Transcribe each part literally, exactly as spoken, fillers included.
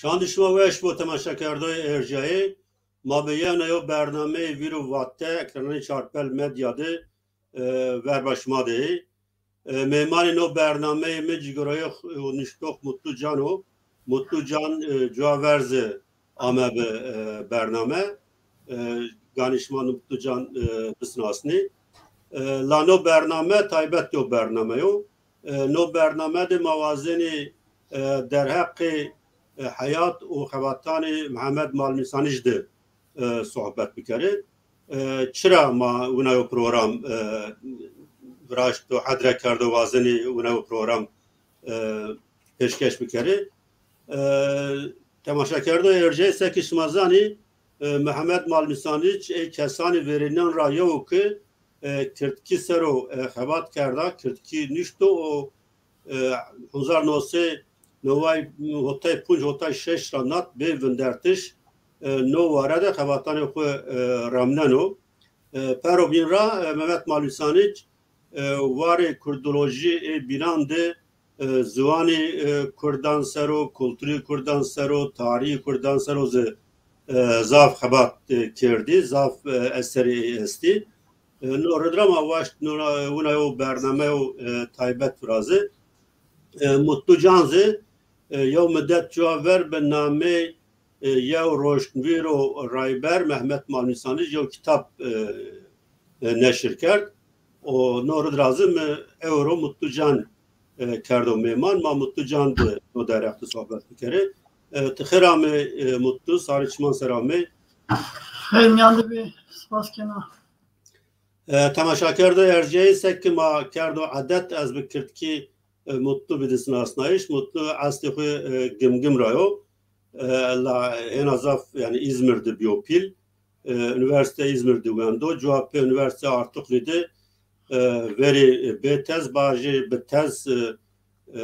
Şandî şima weş bo temaşekerdoyê erjayê. Ma bi yewna yew bernameyê Vîr û Vate ekrananê Çarpel Medya de, e, verba şima de yê. E, mêmanê no bernameyê mi cigîroyêx û nuştox Mutlu Can o. Mutlu Can, e, cuwa verze ame bi, e, bername. E, ganî şima Mutlu Can, e, bisinasnê. E, la no bername taybet yo bername yo. E, no bername de ma wazenê, e, derheqê, e, heyat û xebatanê Mihemed Malmîsanij de, e, sohbet bikerê. E, çira ma wina yo program, e, viraşto, hedre kerdo, wazenê wina yo program, e, pêşkeş bikerê. E, temaşekerdo erjeyê, seki şima zanî, e, Mihemed Malmîsanij ê kesanê verênan ra yew o ke, e, kirdkî ser o, e, xebat kerda, kirdkî nuşto û, e, hezar no sey neway, hotay punc, hotay şeş ra nat bê vindertiş, e, no ware de xebatanê xwu, e, remneno. E, pero bîn ra, e, Mehmet Malmîsanij, e, warê kurdolojî ê bînan de, e, ziwanê, e, kurdan ser o, kulturê kurdan ser o, tarîhê kurdan ser o zî, e, zaf xebat, e, kerdî, zaf, e, eserê ey estî. E, no rid ra ma waşt no, wina yew bername yew, e, taybet virazê. E, Mutlu Can zî, e, yew midet cuwa ver bi nameyê, e, yew roşnvîr û rayber Mehmet Malmîsanij yew kitab, e, e, neşir kerd. Û no rid ra zî mi ewro Mutlu Can, e, kerdo mêman. Ma Mutlu Can de no derheq de sohbet bikerê. E, ti xêr amê, e, Mutlu, sarê çiman ser amê. Xêr mîyan de bê, spas kena. E, temaşakerdo erjeyê, seki ma kerdo edet, ez bi kirdkî, e, Mutlu bidî sinasnayîş. Mutlu eslê xwu, e, Gimgim ra yo. E, la hêna zaf, yanî, Îzmîr de bîyo pîl. E, Unîversîteya Îzmîr de wendo. Cuwa pê Unîversîteya Artuklu de, e, verî, e, bê tez, bajê bi tez, e, e,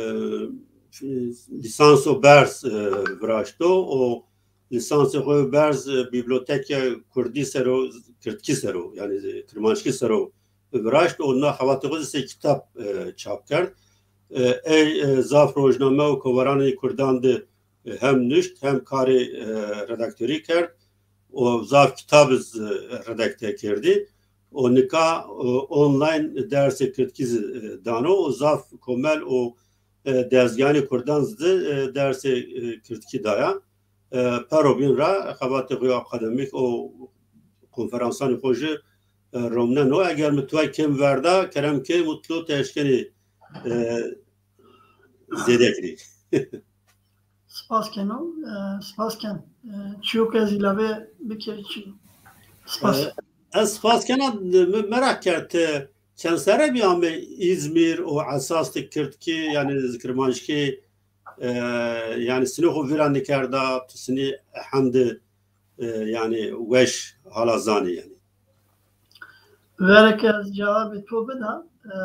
lîsanso berz, e, viraşto û lîsansê xo berz, e, Bîblîotekê Kurdî ser o, Kirdkî ser o, yanî, e, Kirmanckî ser o viraşt û na xebatê xo zî sey kitab, e, çap kerd. E, ey, e, zaf rojname û kovaranê kurdan de, e, hem nuşt hem karê, e, redaktorî kerd û zaf kitab iz, e, redakte kerdî. Û nika, e, online dersê kirdkî zî, e, dano û zaf komel û, e, dezgehanê kurdan zî, e, dersê, e, kirdkî daya. E, pero bîn ra xebatê xo akademîk û konferansanê xo jî, e, romneno. Eger mi tuwa kêm verda, kerem ke Mutlu ti eşkenî, e, zêde kirî. Spas keno, e, spas ken. E, çîyo ke ez îlave bikerî çi? Spas. E, ez spas kena, mi meraq kerd, ti çend serre bî amê Îzmîr û esas ti kirdkî, yanî kirmanckî, e, yanî sinê xo vîra nikerda, ti sinî hemdi, e, yanî weş hala zanî yanî. Verê ke ez cewabê to bida, e,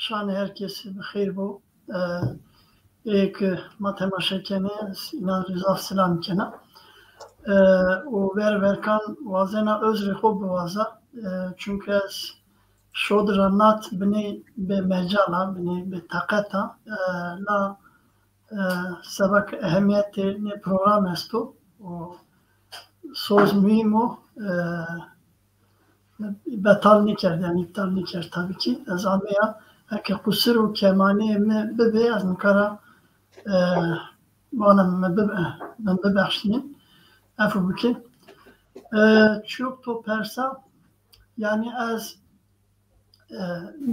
şanê her kesî bi xêr bo. E, ê ke ma temaşe kenê, ez înan rê zaf silam kena. E, û ver verkan wazena uzrê xo biwaza. E, çunke ez şod ra nat binê bê mecala, binê bê taqeta. E, la, e, seba ke ehemîyetê nê program esto û soz muhîm o, e, betal nêkerd, yanî îptal nêkerd tabî kî. Ez ameya, eke qusir û kemaneyê mi bibê, ez nika ra, e, vana mi bibe-, mi bibexşînê, efû bikê. E, çîyo to persa, yanî ez, e,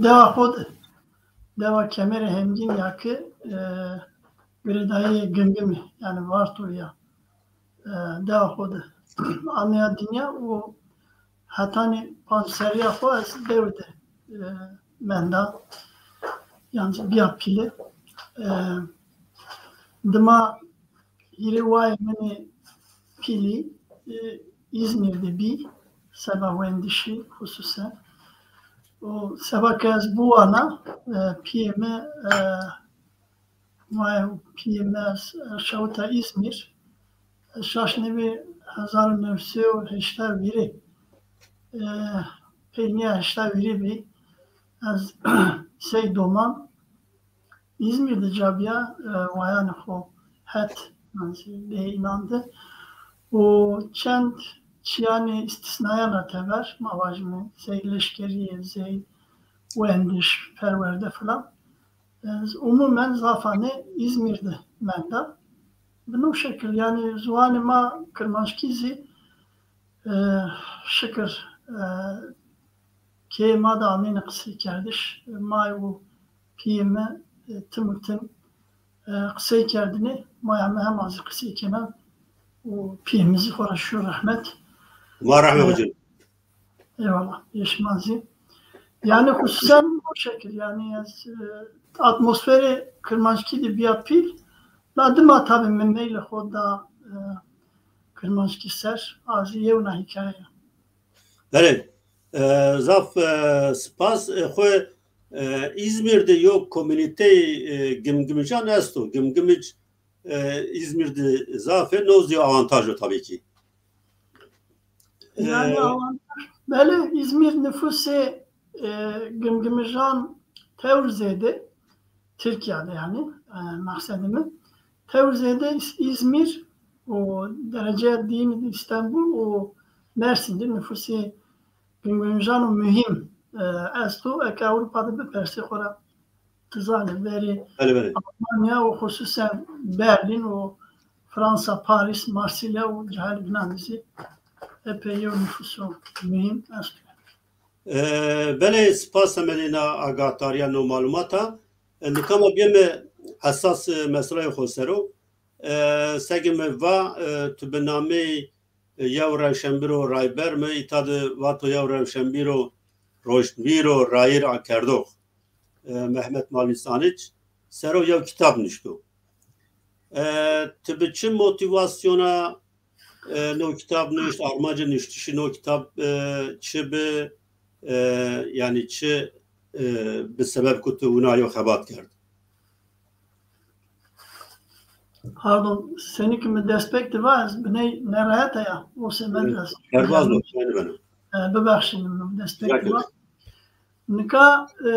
dewa xo de, dewa Kemerê Hemgîn ya ke, e, girêdayîyê Gimgimî, yanî Varto ya, e, dewa xo de ameya dinya û hetanî panc serrîya xo ez dewe de, e, menda, yan zî bîya pîle. E, dima hîrê wayê min ê pîlî, e, Îzmîr de bî, seba wendişî xusûsen. Û seba ke ez biwana, e, pîyê mi, e, wayê pîyê mi ez, e, şewta Îzmîr. Ez şaş nêbî hezar û new sey û heştay û hîrê, e, peynîya heştay û hîrê bî. Ez sey doman Îzmîr de ca bîya, e, wayanê xo het, yanî, dê înan de. Û çend çîyanê îstîsnayan ra teber, ma vajîme, zey leşkerîye, zey wendiş, perwerde filan. Ez umumen zafanê Îzmîr de menda. Bi no şekil, yanî, ziwanê ma kirmanckî zî, e, şikir, e, keyê ma de ameyne qiseykerdiş. E, may û pîyê mi, e, tim û tim, e, qisey kerdinê. Maya mi hema zî qisey kena û pîyê mi zî xo ra şiyo rehmet. Ma rehme, e, hocam. Eyvallah. Yeşman zî. Yanî hususen bu şekil, yanî ez, e, atmosferê kirmanckî de bîya pîl. La dima tabî mi meylê xo da, e, kirmanckî ser. A zî yewna hîkaye ya. Belê. E, zaf, e, spas. E, xo, e, Îzmîr de yo komînîteyê, e, gimgimijan esto. Gimgimic, e, Îzmîr de zaf ê, no zî awantaj o tabî kî. Yanî, e, awantaj. Belê, Îzmîr nufusê, e, gimgimijan tewr zêde, Tirkîya de yanî, e, maqsedê mi. Tewr zêde Îz-, Îzmîr û dereceya dîyine de Îstanbul û Mersîn de nufusê gimgimijano muhîm, e, esto. Eke Ewropa de bipersê xo ra, ti zanê, verê, belê, belê, Almanya û xususen Berlîn û Fransa, Parîs, Marsilya û cayê binan de zî epey yew nufusê muhîm esto. E, belê, spas semedê na agahdariya, no malumata. E, nika ma bîyeme esas, e, meseleyê xo ser o. E, seke mi va, e, tu bi nameyê, e, yew rewşenbîro Rayber, mi îta de vato yew rewşenbîro, roşnvîro, rayîr akerdox, e, Mehmet Malmîsaniç ser o yew kitab nuşto. E, ti bi çi motîvasyona, e, no kitab nuşt, armancê nuştişî no kitab, e, çi bi, e, yanî çi, e, bi sebeb ku tu wina yo xebat kerd? Pardon, senî ki mi destpêk de va, ez biney nerahet a ya, o semed ra ez derbaz bim, yanî beno. E, bibexşînin, mi destpêk de va. Nika, e,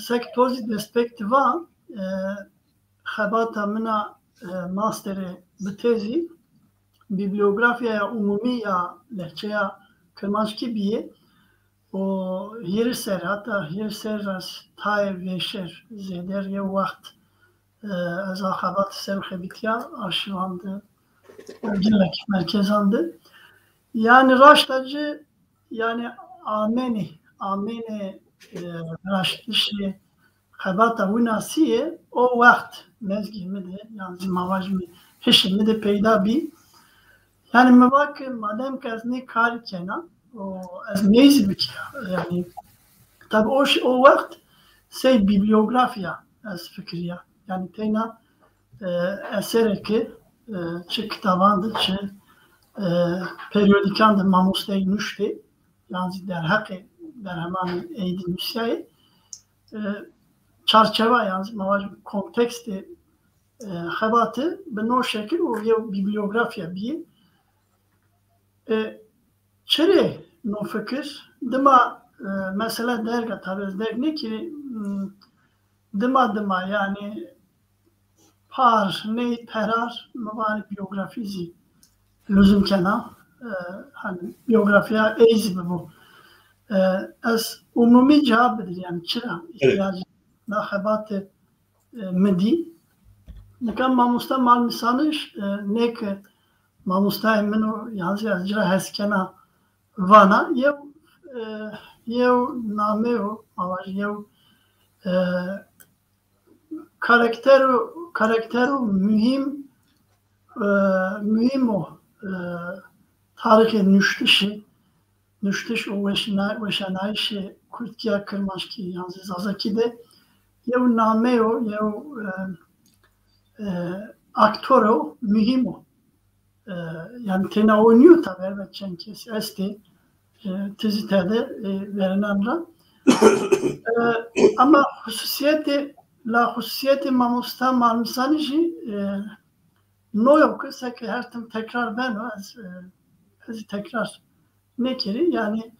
sek to zî destpêk de va, e, xebata min a, e, masterê bi tezî, bîblîografyaya umumî ya lehçeya kirmanckî bîyê. O hîrê serr, heta hîrê serr ra tayê vêşêr, zêder yew wext, e, ez a xebat ser xebitîya arşîvan de, gelek merkezan de. Yanî raşta ci, yanî amenê, amenê, e, raştişê xebata winasîye o wext mezgê mi de, yan zî ma vajîme hişê mi de peyda bî. Yanî mi va ke madem ke ez nê karî kena, o ez ney zî bikîya. Yanî tabî o ş-, o wext sey bîblîografya ez fikirîya. Yanî teyna, e, eserê ke, e, çi kitaban de, çi, e, perîodîkan de mamosteyî nuştê, yan zî derheqê berhemanê ey de nusîyayê, e, çarçewa, yan zî ma vajîme kontekstê, e, xebate bi no şekil û yew bîblîografya bîyê. E, çirê no fikir? Dima, e, mesela derg a, tabî ez derg nêkerî, m, dima dima, yanî par, ney perar, mi vanê bîyografî zî luzum kena. E, hanî bîyografîya ey zî bibo. E, ez umumî cewab bidir, yanî çira, evet, îhtîyacê na xebate, e, mi dî. Nika mamosta Malmîsaniç, e, nê ke mamostayê min o, yan zî ez ci ra hes kena vana, yew, e, yew name o, ma vajî yew, e, karaktero, karaktero muhîm, e, muhîm o, e, tarîxê nuştişî, nuştiş û weşana-, weşanayîşê kurdkî ya kirmanckî yan zî zazakî de yew name o, yew, e, e, aktor o, muhîm o. E, yanî teyna o nîyo, tabî elbet çend kesî estê, e, ti zî tede, e, verênan ra. E, ama xususîyetê, la xususîyetê mamosta Malmîsanijî, e, no yo ke seke her tim tekrar beno, ez, e, ez zî tekrar nêkerî. Yanî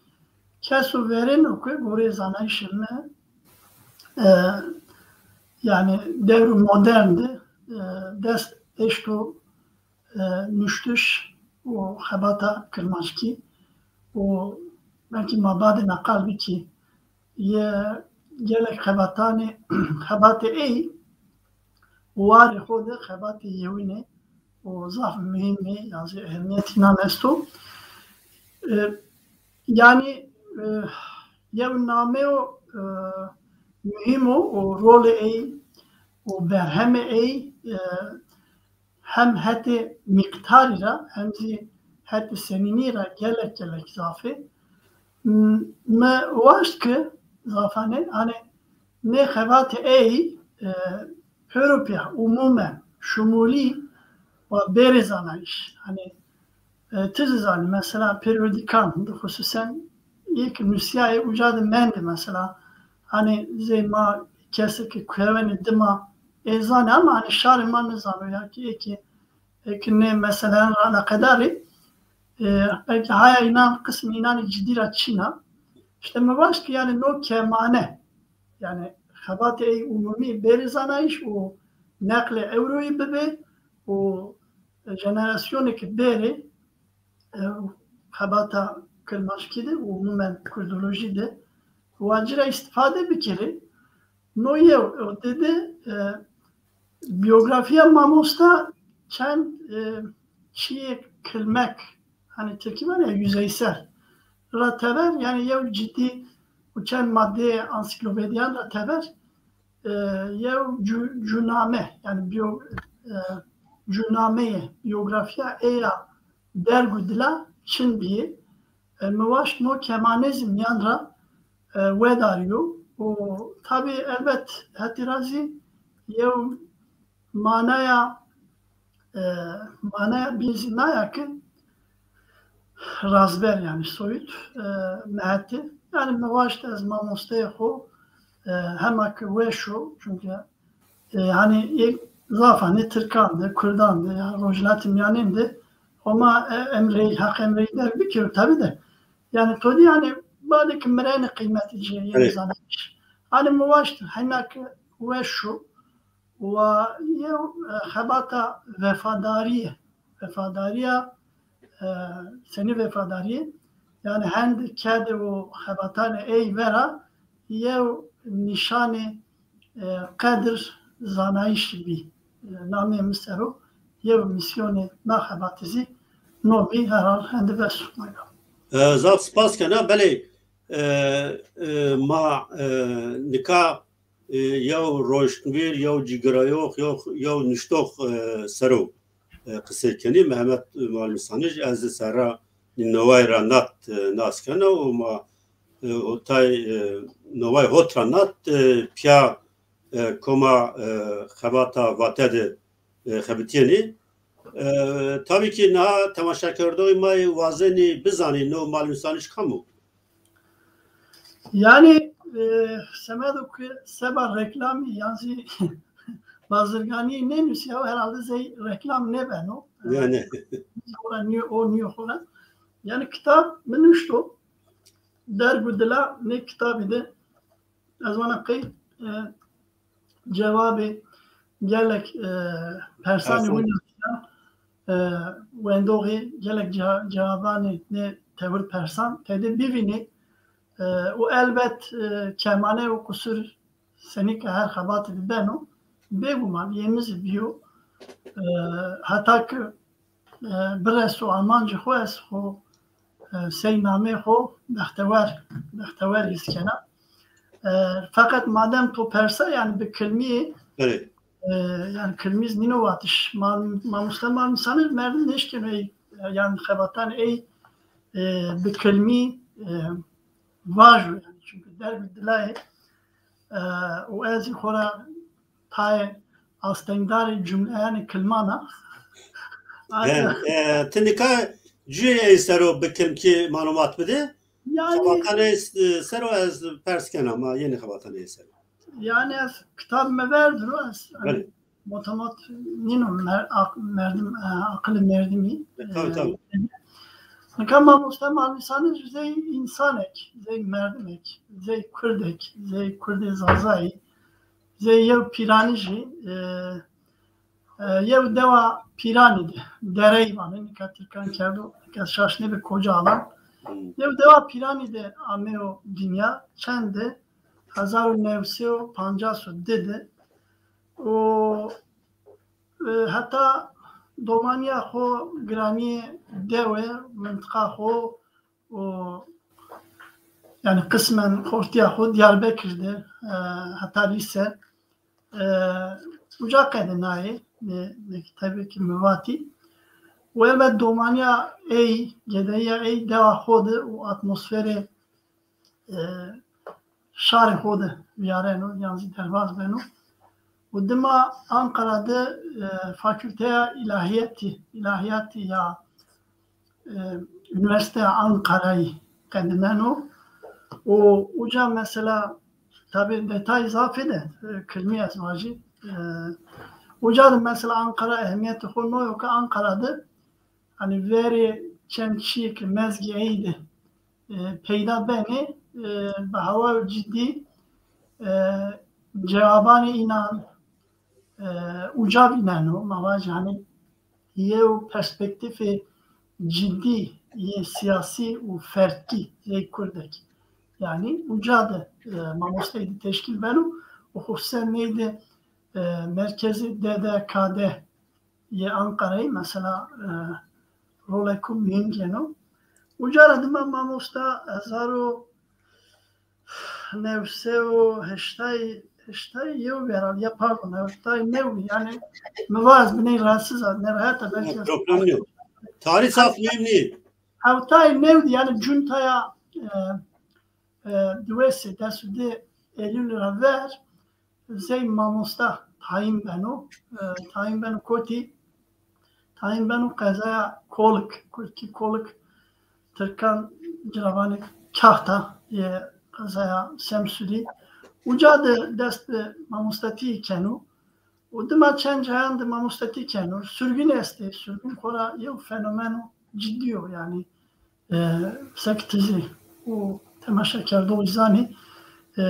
keso verêno ke goreyê zanayîşê mi, e, yanî dewrê modern de, e, dest eşto, e, nuştiş û xebata kirmanckî û belkî ma badê na qal bikî, yê gelek xebatanê, xebatê ey warê xo de xebatê yewîn ê û zaf muhîm ê, yan zî ehemîyetê înan esto. E, yanî, e, yew nameyo, e, muhîm o û rolê ey û berhemê ey, e, hem hetê mîqdarî ra hem zî hetê senînî ra gelek gelek zaf ê. M-, mi waşt ki zafanê, hanê nê xebatê ey, e, pêro pîya, umûmen, şumûlî wa bêrê zanayîş. Hanê, e, ti zî zanî, mesela perîodîkan de xusûsen yê ki nusîyayê uca de mendê mesela. Hanê zey ma kesê ke kuyewenê dima ê zanê ama hanê şarê ma nêzano ya ki ê ki, ê ki nê meseleyan ra eleqedar ê, e, belkî haya înan, qismê înan ê cidî ra çin a. Îşte mi vaşt ki yanî no kemane, yanî xebatê ey umumî bêrê zanayîş û neqlê ewroyî bibê û jenerasyonê ke bêrê, e, xebata kirmanckî de û umumen kurdolojî de wa ci ra îstîfade bikerê. No yew, o dede, e, bîyografîya mamosta çend, e, çîyê kilmek, hanî tirkî vanê ya yüzeysel, ra teber, yanî yew cidî û çend maddeyê ansîklopedîyan ra teber, e, yew cû-, cûname, yanî bîyo-, e, cûnameyê, bîyografîya ey ya derg û dila çin bîyê. E, mi waşt no kemane zî mîyan ra, e, wedarîyo. Û tabî elbet hetî ra zî yew manaya, e, manaya bîn zî na ya ki razber, yanî soyut, e, mi hetî. Yanî mi waşt ez mamosteyê xo, e, hema ki weş o, çunke e, hanî ê zafan ê tirkan de, kurdan de, ya Rojhilatê Mîyanên de Homa, e, emreyî, heq emreyî derg bikero tabî de. Yanî to dî, yanî badê ki mirenê qîmetê ci yê zanayîş. Hanî mi waşt heyna ki weş o, wa yew, e, xebata vefadarîye, vefadarîya, e, senî vefadarîye, yanî hendi kedê û xebatanê ey vera yew nîşanê, e, qedir zanayîşî bî. E, nameyê mi ser o yew mîsyonê na xebatî zî no bî, herhal hendi bes o. E, zaf spas kena. Belê, e, e, ma, e, nika, e, yew roşnvîr, yew cîgirayox, yew, yew nuştox, e, ser o, e, qisey kenî. Mehmet Malimîsanij, ez zî serra noway ra nat, e, nas kena û ma, e, o tay, e, noway hot ra nat, e, pîya, e, koma, e, xebata Vate de, e, xebitîyenî. E, tabî kî na temaşekerdoxê ma yê wazenî bizanî no Malimîsanij kam o? Yanî, e, semedo ke seba reklamî yan zî bazirganî nênusîyawo, herhalde zey reklam nêbeno. Yanî. Xora nîyo, o nîyo xora. Yanî kitab mi nuşto. Derg û dila nê kitabî de ez vana qey, e, cewabê gelek, e, persanê wina, e, wendoxê gelek ce-, cewabanê nê tewir persan tede bivînê, e, û elbet, e, kemane û qusur senî ke her xebatî de beno, bêguman yê mi zî bîyo. E, heta ke e, bireso armancê xo, ez xo, e, sey nameyê xo bextewer, bextewer hîs kena. E, feqet madem to persa, yanî bi kilmî, e, yanî kilmî zî nîno vatiş. Ma-, mamoste Malimîsanij merdim nêşkeno ey, yanî xebatan ey, e, bi kilmî, e, vajo yanî. Çunke derg û dila yê, e, û ez zî xora tayê astengdarê cumleyanê kilman a. He, e, ti nika cuyê ey ser o bi kilmkî malumat bidê. Yanî xebatanê, e, ser o ez pers kena, ma yenê xebatanê ser o. Yanî ez kitab mi ver dir o, ez, yanî, motamot nîno mer-, aq-, merdim, e, aqilê merdimî. E, tabii, e, tabii. Nika mamoste Malimîsanij zey însanek, zey merdimek, zey kurdek, zey kurdê zazayî, zey yew pîranijî, e, E, yew dewa Pîranî de, derey vanê, nika tirkan kerdo, kes şaş nêbê koca alan. Yew dewa Pîranî de ameyo dinya, çend de, hezar û new sey û pancas û di de. Û, e, heta domanîya xo, giranîyê dewe, mintiqa xo, û, yanî, qismen xortîya xo Diyarbekir de, e, heta lîse, e, uca qedinayê, ne, mektebê ki mi vatî. Û elbet domanîya ey, gedeyîya ey dewa xo de û atmosferê, e, şarê xo de vîyareno, yan zî derbaz beno. Û dima Anqara de, e, Fakülteya İlahiyatî, İlahiyatî ya, e, Unîversîteya Anqarayî qedineno. Û uca mesela, tabî detay zafî de, e, kilmî ez vajî. E, uca de mesela Anqara ehemîyetê xo no yo ke Anqara de, hanî, verê çend çîyê ke mezgê ey de, e, peyda benê, e, bi hewayo cidî, e, cewabanê înan, e, uca vîneno, ma vajî, hanî, yew perspektîfê cidî yê sîyasî û ferdkî yê kurdekî. Yanî uca de, e, mamosteyî de teşkîl beno û xususen ney de, e, merkezê D D K D yê Anqarayî mesela, e, roleko muhîm gêno. Uca ra dima mamosta hezar û new sey û heştay, heştay yew bî herhalde, ya pardon, heftay new, yanî mi va ez biney rahatsiz a, nerehet a, belkî ez... Problem yok. Tarih zaf mühim değil. Heftay new dî, yanî cuntaya, e, e, diwêsê, des û di Eylûl ra ver zey mamosta tayîn beno. E, tayîn beno kotî? Tayîn beno qezaya Kolik, kurdkî Kolik, tirkan ci ra vanê Kahta, yê qezaya Semsûrî. Uca de dest bi mamostatîyî keno. Û dima çend cayan de mamostatî keno. Surgin estê. Surgin xora yew fenomeno cidî yo, yanî, e, seke ti zî û temaşekerdoxî zanî, e,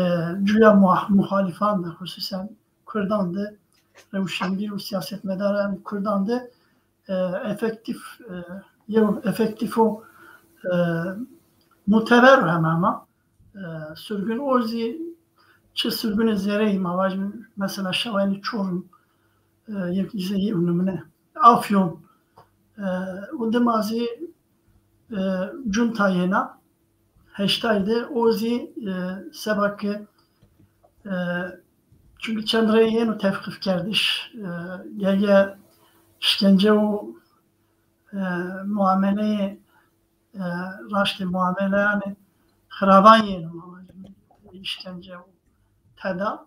cuya muha-, muhalîfan de, xususen kurdan de, rewşenbîr û sîyasetmedaran kurdan de, e, efektîf, e, yew efektîfo, e, muteber hema hema. E, surgin o zî çi surgunê zereyî, ma vajî mesela şewenî Çorum, e, yek îze yew nimune. Afyon, e, û dima zî, e, cunta yena heştay de, o zî, e, seba ke, e, çunke çend rey yeno tevqîfkerdiş, e, gege îşkence û, e, muameleyê, e, raştê muameleyanê xiraban yeno, ma vajî, îşkence û teda.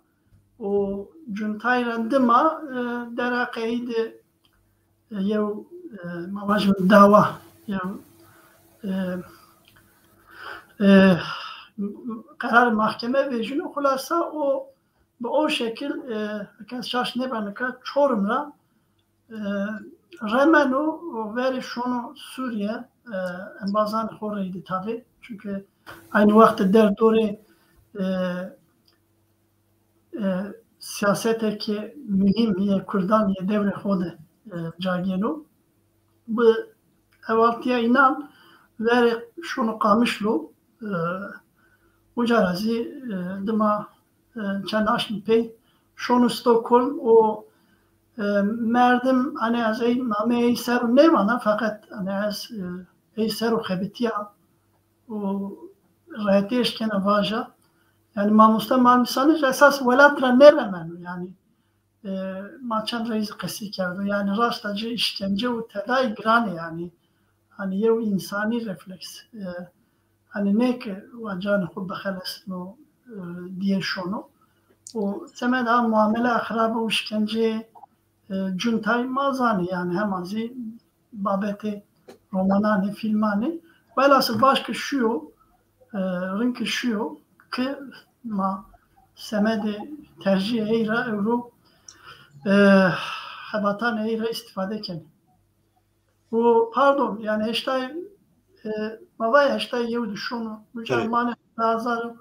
Û cuntayî ra dima, e, derheqê ey de, e, yew, e, ma vajî dawa, yew, e, e, qerarê mahkeme vejîno. Xulasa o, bi o şekil, e, kes şaş nêbeno ke Çorum ra, e, remeno û verê şono Sûrîye, e, embazanê xo reyde tabî. Çunke aynî wext de derdorê, e, e, sîyasetêkê muhîm yê kurdan yê dewrê xo de, e, ca gêno. Bi hevaltîya înan verê şono Qamişlo, e, uca ra zî, e, dima, e, çend aşmî pey şono Stockholm û, e, merdim, hanî, ez ey nameyê ey ser o nêvana, feqet, hanî, ez, e, ey ser o xebitîya û rehetî eşkena vaja. Yanî mamosta Malmîsanij esas welat ra nêremeno. Yanî, e, ma çend rey zî qesî kerdo. Yanî raşta ci îşkence û tedayî giran ê yanî. Hanî yew însanî refleks. E, hanî nê ke wa canê xo bixelesno, e, dîyê şono. Û semeda muameleya xirab û îşkenceyê, e, cuntayî ma zanê, yanî hema zî babetê romananê, fîlmanê. Welhasil baş ke şuyo, e, rind ke şuyo ke ma semedê tercîyê ey ra ewro, e, xebatanê ey ra îstîfade kenê. Û pardon, yanî heştay, e, ma vay heştay yew de şono, uca manê hezar,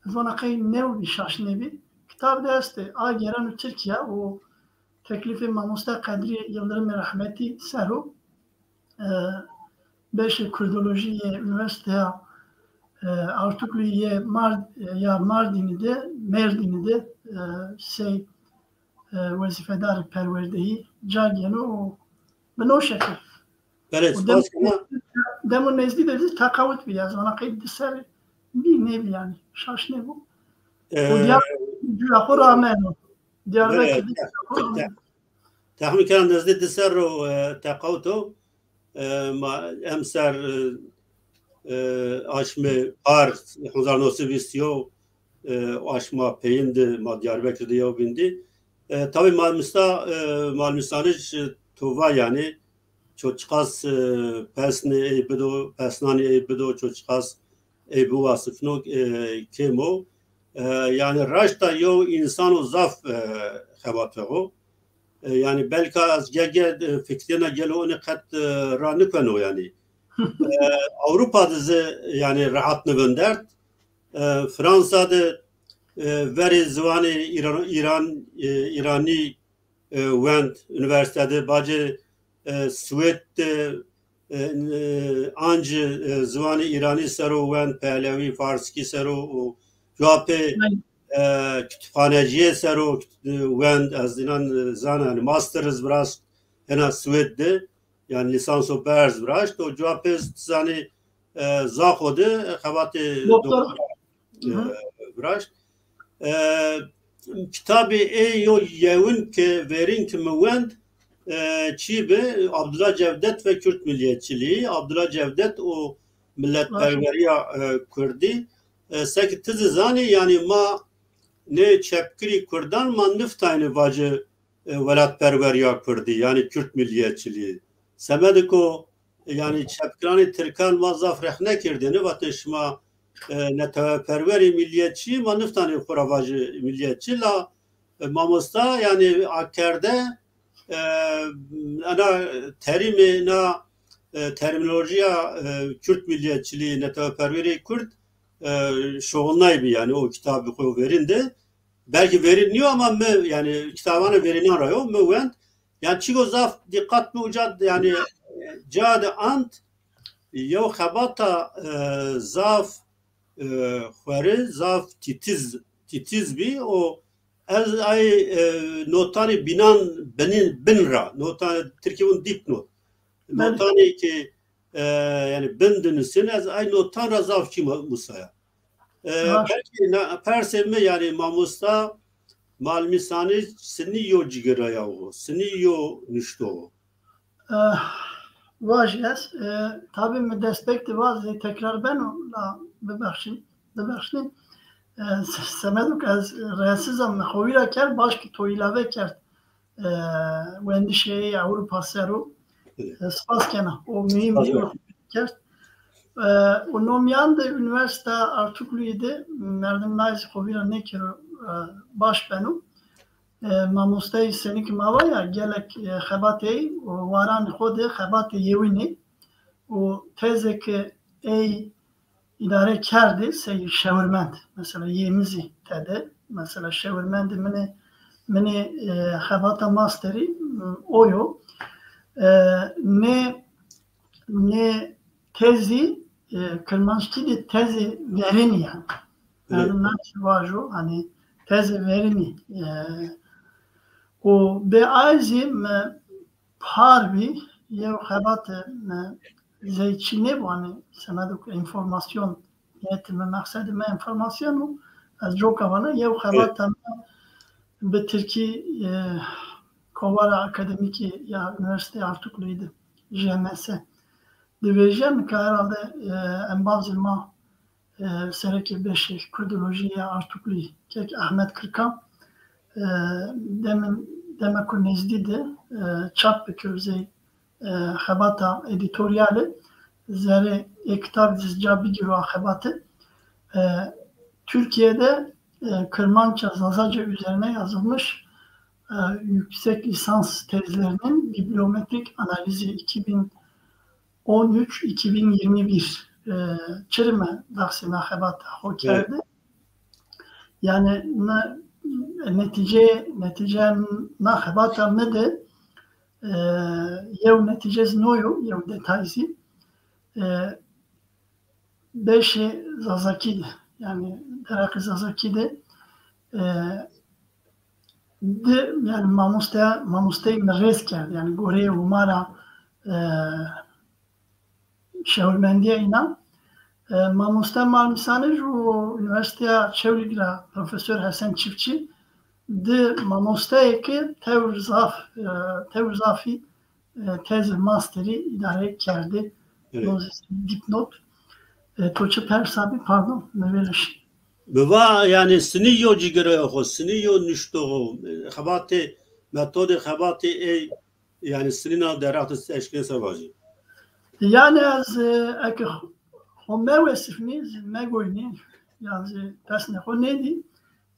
ez vana qey new bî, şaş nêbî. Kitab de estê, A Gêreno Tirkîya û teklîfê mamoste Qedrî Yildirimî rehmetî ser o. E, beşê kurdolojî yê Unîversîteya, e, Artuklu yê Mard-, ya Mardînî de, Mêrdînî de, e, sey, e, wezîfedarê perwerdeyî ca gêno û bi no şekil. Belê, û dem-, spas kena. Demo nezdî de zî teqawut bî, ez vana qey di serrî bî, nêbî yanî, şaş nêbo. Û, e, Diyarbekir cuya xo rameno. Diyarbekir, belê, de cuya xo rameno. Te-, te-, Texmîn kena nezdî di serr o, e, teqawut o. E, ma emser, e, e, aşmê par hezar newsed vîst yo, e, aşma peyin de ma Diyarbekir de yew bîn dî. E, tabî malmista, e, malmistanij, e, to va yanî, ço çiqas, e, pesnê ey bido, pesnanê ey bido, ço çiqas ey biwasifno, e, kêm o. E, yanî raşta yew însano zaf, e, xebat fexo. E, yanî belka ez ge-ge, e, fikrîyena gelo inî qet, e, ra nikueno yanî. E, Ewropa de zî yanî rehat nivindert. E, Fransa de, e, verê ziwanê Îran, Îran, e, Îranî, e, wend unîversîte de, bacê, e, Swêd de, e, e, ancî, e, ziwanê Îranî ser o wend, pehlewî, farskî ser o û cuwa pê, e, kutubxanecîye ser o, e, wend, ez înan, e, zana, yanî master iz viraşt hena Swêd de, yanî lîsanso berz viraşt û cuwa pê iz zanî, e, Zaxo de, e, xebatê doktora, e, viraşt. E, kitabê ey yo yewin ke verîn ke mi wend, e, çî bi? Abdullah Cevdet ve Kürt Milliyetçiliği. Abdullah Cevdet û milletperweriya, e, kurdî. E, seke ti zî zanî, yanî ma nê çepkirî kurdan ma niftayne vacî e, welatperweriya kurdî, yanî Kürt milliyetçiliği. Semedê ko, yanî çepkiranê tirkan ma zaf rexne kerdêne, vatê şima, e, neteweperwerê milliyetçî, ma niftanê xo ra vajê milliyetçî, la, e, mamosta, yanî akerde, e, ena terîmê, na, e, termînolojîya, e, Kürt milliyetçiliği, neteweperwerê kurd, e, şoxilnaybî, yanî o kitabê xo verîn de. Belkî verîn nîyo ama mi, yanî kitabanê verînan ra yo, mi wend. Yanî çîko zaf dîqat mi uca, yanî ca de ant, yew xebata, e, zaf, e, xwerî, zaf tîtiz, tîtiz bî. O ez ay, e, notanê bînan, binî, bin ra, notanê tirkî vûn dipnot. Belê. Notanê ki e, yanî bin de nusên, ez ay notan ra zaf çî ma-, musaya. E, belkî na, persê mi, yanî mamosta Malmîsanij sinî yo cigiraya wo, sinî yo nuşto wo? E, vajî ez, e, tabî mi destpêk de vazê tekrar beno, la bibexşî, bibexşî. E, se-, semedo ke ez resiz a, mi xo vîra kerd, baş ki to îlave kerd. E, wendişê Ewropa ser o, e, spas kena. O muhîm bîyo kerd. E, û no mîyan de Unîversîta Artukluyî de merdim nay zî xo vîra nêkero, e, baş beno. E, mamosteyî senî ki ma va ya, gelek, e, xebatê ey û waranê xo de xebatê yewin ê û tezê ke ey îdare kerdê sey şewirmend. Mesela yê mi zî tede. Mesela şewirmendê min ê, min ê, e, xebata masterî, m, o yo. E, nê, nê tezî, e, kirmanckî de tezê verênî yanî. Evet. Merdim na çî vajo, hanî tezê verênî. E, û bê ay zî mi par bî, yew xebate mi zey çî nêbo, hanî semedo ke înformasyon, nîyetê mi, meqsedê mi înformasyon o, ez coka vana, yew xebata mi bi tirkî, e, Kovara Akademîkî ya Unîversîteya Artukluyî de, J M S, de vejîya, nika herhalde, e, embazê ma, e, serekê beşê kurdolojî ya Artukluyî, kek Ahmet Kırkan, e, demin, demeko nezdî de, e, çap bikero zey, e, xebata edîtoryale, zerê ê kitabî zî ca bigîro a xebate. E, Türkiye'de, e, Kırmanca, Zazaca üzerine yazılmış, e, yüksek lisans tezlerinin bibliometrik analizi iki bin on üç iki bin yirmi bir, e, çirime daxsina xebata xo kerde. Yanî na, netîce, netîce na xebata mi de, e, yew netîce zî no yo, yew detay zî. E, beşê Zazakî de, yanî derheqê Zazakî de, e, di, yanî mamoste, mamosteyê mi rêz kerd, yanî goreyê hûmara, e, şewirmendîya înan. E, mamoste Malmîsanij û Unîversîteya Çewlîg ra Profesor Hesen Çiftçî di mamosteyê ke tewr zaf, e, tewr zafî, e, tezê masterî îdare kerdî. Evet. No zî dipnot. E, to çi persa bî, pardon, mi vêreşî. Mi va, yanî sinî yo cigireyê xo, sinî yo nuştoxo, xebatê, metodê xebatê ey, yanî sinî na derheq de eşkenê se vajî. Yanî ez, e, eke xo, xo mewesifnî, megoynî, yanî pesnê xo nêdî.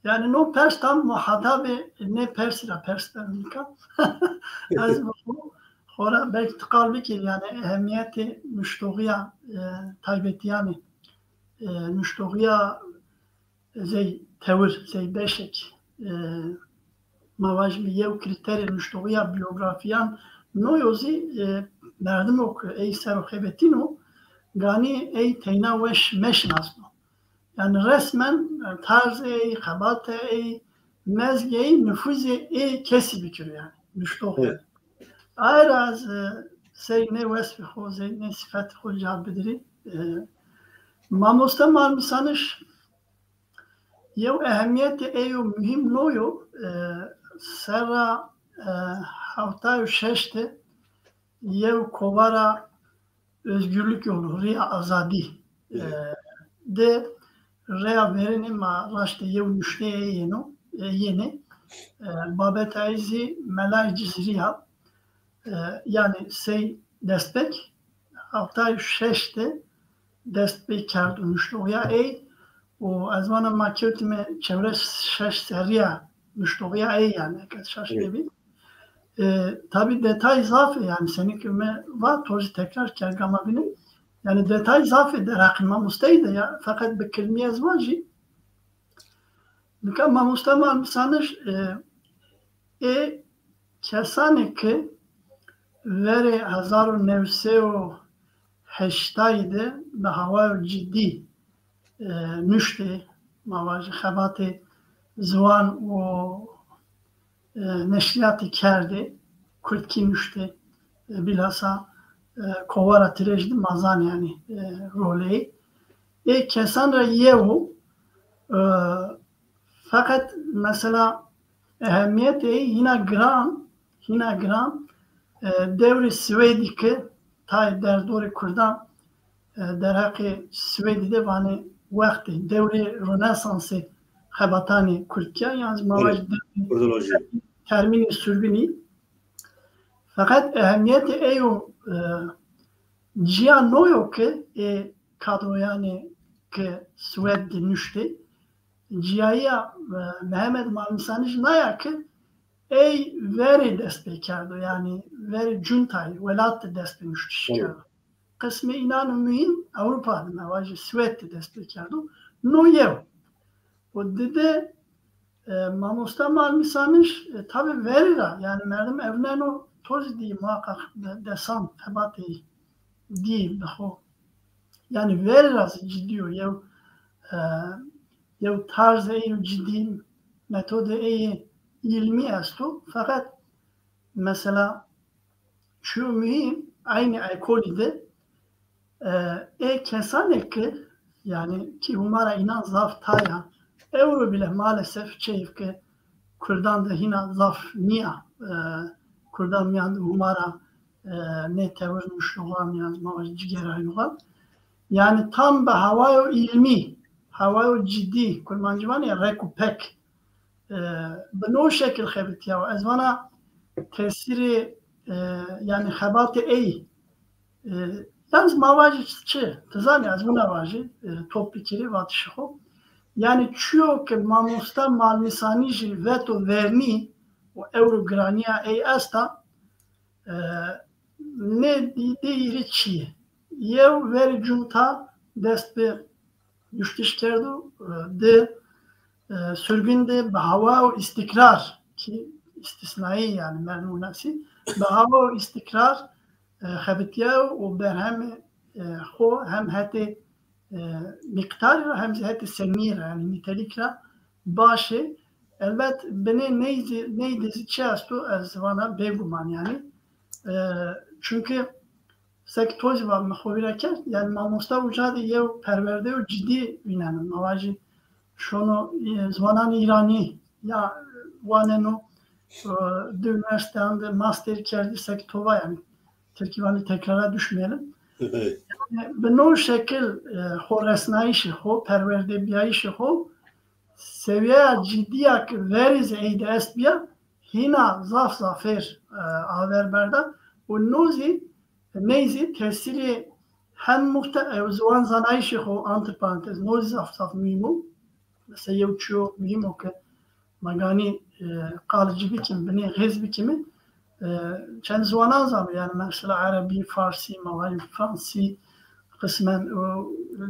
Yanî no pers tam muhatabê nê persî ra pers beno nika. Ez xo, xo ra belkî ti qal bikir, yanî ehemîyetê nuştoxîya, e, taybetîyanê, e, nuştoxîya zey tewir, zey beşek, e, ma vajîme yew krîterê nuştoxîya bîyografîyan no yo zî, e, merdimo ke ey ser o xebetîno, ganî ey teyna weş meşinasno. Yanî resmen, e, tarzê ey, xebatê ey, mezgê ey, nufuzê ey kesî bikiro yanî. Nuştox. Evet. Aye ra ez, e, sey nê wesfê xo, sey nê sifetê xo ca bidirî. E, mamoste Malmîsanij yew ehemîyetê ey yo muhîm no yo, e, serra, e, hewtay û şeş de yew kovara Özgürlük Yolu, Rîya Azadî, e, de reya verênê ma raştê yew nuşteyê ey yeno, e, yenê. E, babeta ey zî Melayê Cizîrî ya. E, yanî sey destpêk, hewtay û şeş de dest pê kerdo nuştoxîya ey û ez vana ma kewtîme çewres şeş serrîya nuştoxîya ey yanî, eke ez şaş nêbî. E, tabî detay zaf ê, yanî senî ke mi va to zî tekrar kerd gama bîne. Yanî detay zaf ê derheqê mamosteyî de ya, feqet bi kilmî ez vajî. Nika mamoste Malmîsanij, e, ê kesanê ke verê hezar û new sey û heştayî de bi hawayo cidî, e, nuştê, ma vajî xebatê ziwan û, e, neşrîyatî kerdê, kurdkî nuştê, e, bîlhasa, e, kovara Tirej de ma zanê yanî, e, rolê ey. Ê kesan ra yew o, e, feqet mesela ehemîyetê ey hîna giran, hîna giran, e, dewrê Swêdî ke tayê derdorê kurdan, e, derheqê Swêdî de vanê wextê dewrê Ronesansê xebatanê kurdkî ya, yan zî ma vajî dewrê termînê surgunî. Feqet ehemîyetê ey o, e, cîya no yo ke ê kadroyanê ke Swêd de nuştê, cîyayîya, e, Mehmet Malmîsanij na ya ke ey verê dest pê kerdo, yanî verê cuntayî, welat de dest pê nuştiş kerdo. Qismê înan muhîm Ewropa de, ma vajî Swêd de dest pê kerdo. No yew. O dide, e, mamoste Malmîsanij, e, tabî verî ra, yanî merdim ewneno, to zî dî muhaqqaq de-, desan, xebatê dî bi xo. Yanî verî ra zî cidî yo, yew, e, yew tarzê ey yo cidî, metodê ey îlmî esto. Feqet mesela çîyo muhîm, eynî ekolî de, e, ê kesanê ke, yanî kî hûmara înan zaf tay a, ewro bîle maalesef çeyf ke kurdan de hîna zaf nîya, e, kurdan mîyan de hûmara, e, nê tewir nuştoxan yan ma vajî cigêraynoxan. Yanî tam bi hawayo îlmî, hawayo cidî, kurmancî vanê rek û pek, e, bi no şekil xebitîyawa. Ez vana tesîrê, e, yanî xebatê ey, e, yan zî ma vajî çi, ti zanî, ez wina vajî, e, top bikirî vatişê xo. Yanî çîyo ke mamoste Malmîsanijî veto vernî û ewro giranîya ey esta, e, nê dî-, dî hîrê çî yê. Yew verê cunta dest bi nuştiş kerdo, e, di e, surgin de bi hawa û îstîkrar, ki îstîsnayî, yanî merdim winasî, bi hawa û îstîkrar, e, xebitîyayo û berhemê, e, xo hem hetê, e, mîqdarî ra hem zî hetê senîyî ra, yanî nîtelîk ra baş ê. Elbet binê ney zî, ney de zî çi esto, ez vana bêguman yanî. E, çunke seke to zî va, mi xo vîra kerd, yanî mamosta uca de yew perwerdeyo cidî vîneno. Ma vajî şono, e, ziwananê îranî ya waneno, e, di unîversîteyan de master kerdî, seke to va yanî. Tirkî vanê tekrara düşmeyelim. Evet. Yanî bi no şekil, e, xo resnayîşê xo, perwerdebîyayîşê xo, sewîyeya cidîya ke verê zî ey de estbîya, hîna zaf zafêr, e, aver berda û no zî, ney zî tesîrê hem muhte-, e, ziwan zanayîşê xo, antiparantez, no zî zaf zaf muhîm o. Mesela yew çîyo muhîm o ke ma ganî, e, qal ci bikîm, binê xêz bikîme, e, çend ziwanan zano, yanî mesela erebî, farsî, ma vajî fransî, qismen, e,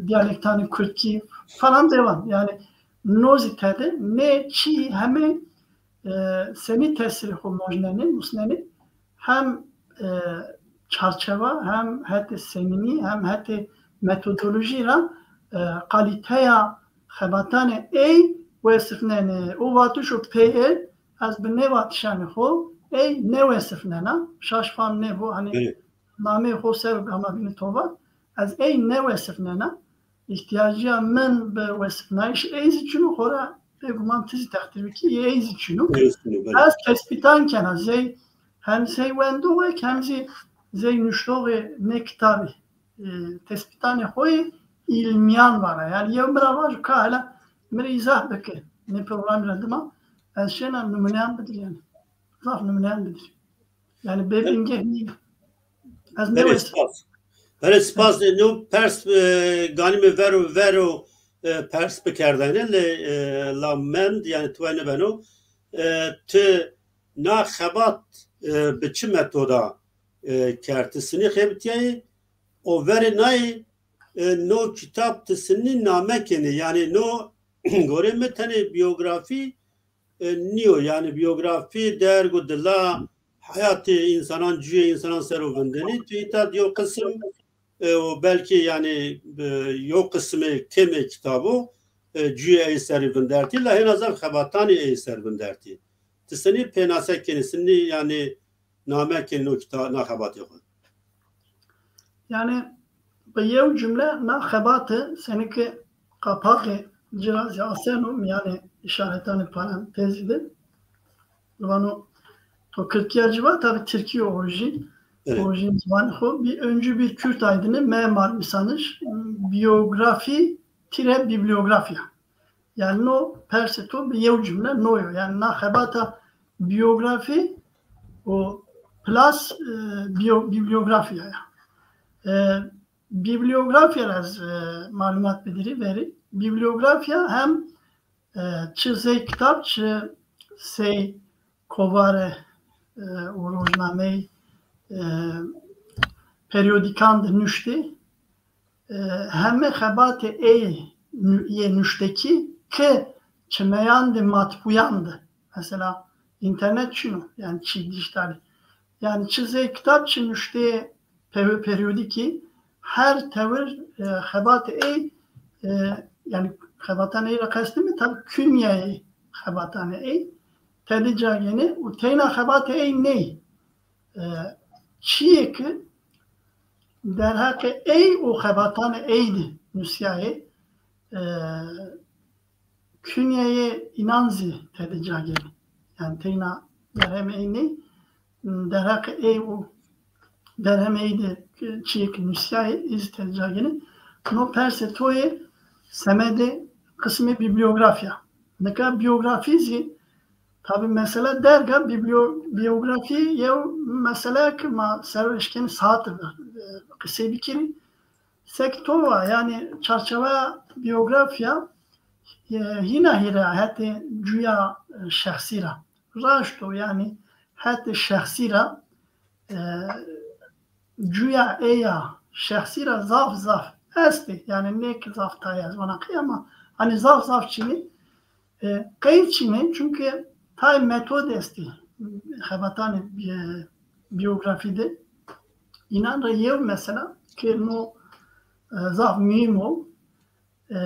dîyalektanê kurdkî falan devam. Yanî no zî tede nê çî heme, e, senî tesîrê xo mojnenê, musnenê, hem, e, çarçewa, hem hetê senînî, hem hetê metodolojî ra, e, kalîteya xebatanê ey wesifnenê. O vatişo peyê, ez bi nê vatişanê xo ey nêwesifnena, şaş fam nêbo, hanî Evet. nameyê xo ser o gama bîne to va, ez ey nêwesifnena. Îhtîyacîya min bi wesifnayîşê ey zî çin o, xora bêguman ti zî textîr bikî, ey zî çin o. Ey zî çin o, belê. Ez tespîtan kena, zey, hem zey wendoxêk hem zî zey nuştoxê nê kitabî, e, tespîtanê xo yê îlmîyan vana. Yanî yew mi ra vajo ka hela mi rê îzah bike nê programî ra dima, ez şêna nimûneyan bidirî yanî. Zaf nimûneyan bidirî. Yanî bê bingeh nîyo. Ez Belê, nêwesî. spas. Belê, spas. E, no pers, e, ganîme vero, vero, e, pers bikerdene, lê, e, la mend, yanî tuwe nêbeno. E, ti na xebat, e, bi çi metoda, e, kerd? Ti sinî xebitîyayî, o verê nayê, e, no kitab ti sinî name kenê. Yanî no gorê mi tenê bîyografî, e, nîyo. Yanî bîyografî derg û dila heyatê însanan, cuyê însanan ser o vindenî. Tu îta di yew qisim, e, û belkî yanî, e, yew qisimê kêmê kitabo, e, cuyê ey serî vindertî, la hêna zaf xebatanê ey ser vindertî. Ti senî pênase kenî, senî yanî name kenî no kita-, na xebatê xo? Yanî bi yew cumle na xebate, senî ke qapaqê ci ra zî aseno mîyanê îşaretanê parantezî de. Vano, to kirdkîya ci va, tabî tirkî yo o jî. Evet. O jî ziwanê xo. Bir öncü bir Kürt aydını, M. Marmisanış, biyografi tire bibliografya. Yanî no persê to bi yew cumle no yo. Yanî na xebata bîyografî û plus, e, bîyo-, bîblîyografya ya. E, bîblîyografya ra ez, e, malumat bidirî, verî. Bîblîyografya hem, e, çi zey kitab, çi sey kovare, e, û rojnamey, e, perîyodîkan de nuştê, e, heme xebatê ey nu-, yê nuştekî ke çimeyan de, matbûyan de, mesela înternet çin o, yanî çî dîjîtalî. Yanî çi zey kitab, çi nuştê pe-, perîyodîkî, her tewir, e, xebatê ey, e, yanî xebatanê ey ra qestê mi tabî kunyeyê xebatanê ey tede ca gênê û teyna xebatê ey ney. E, çîyê ke derheqê ey û xebatanê ey de nusîyayê, e, kunyeyê înan zî tede ca gênê. Yanî teyna derhemê ey ney, derheqê ey û derhemê ey de çîyê ke nusîyayê, ey zî tede ca gênê. No persê to yê semedê qismê bîblîyografya. Nika bîyografî zî tabî mesela derg a, bîblîyo-, bîyografî yew mesele ke ma ser o eşkenî saete ver, e, qisey bikirî. Seke to va, yanî çarçeweya bîyografya, e, hîna hîrê ya hetê cuya, e, şexsî ra. Raşt o, yanî hetê şexsî ra, e, cuya ey ya şexsî ra zaf zaf estê. Yanî nê ke zaf tayê ez vana qey ama, hanî zaf zaf çinî. E, qey çînê, çunke tay metod estî xebatanê, e, biyografî de. Înan ra yew mesela ke no, e, zaf muhîm o. E,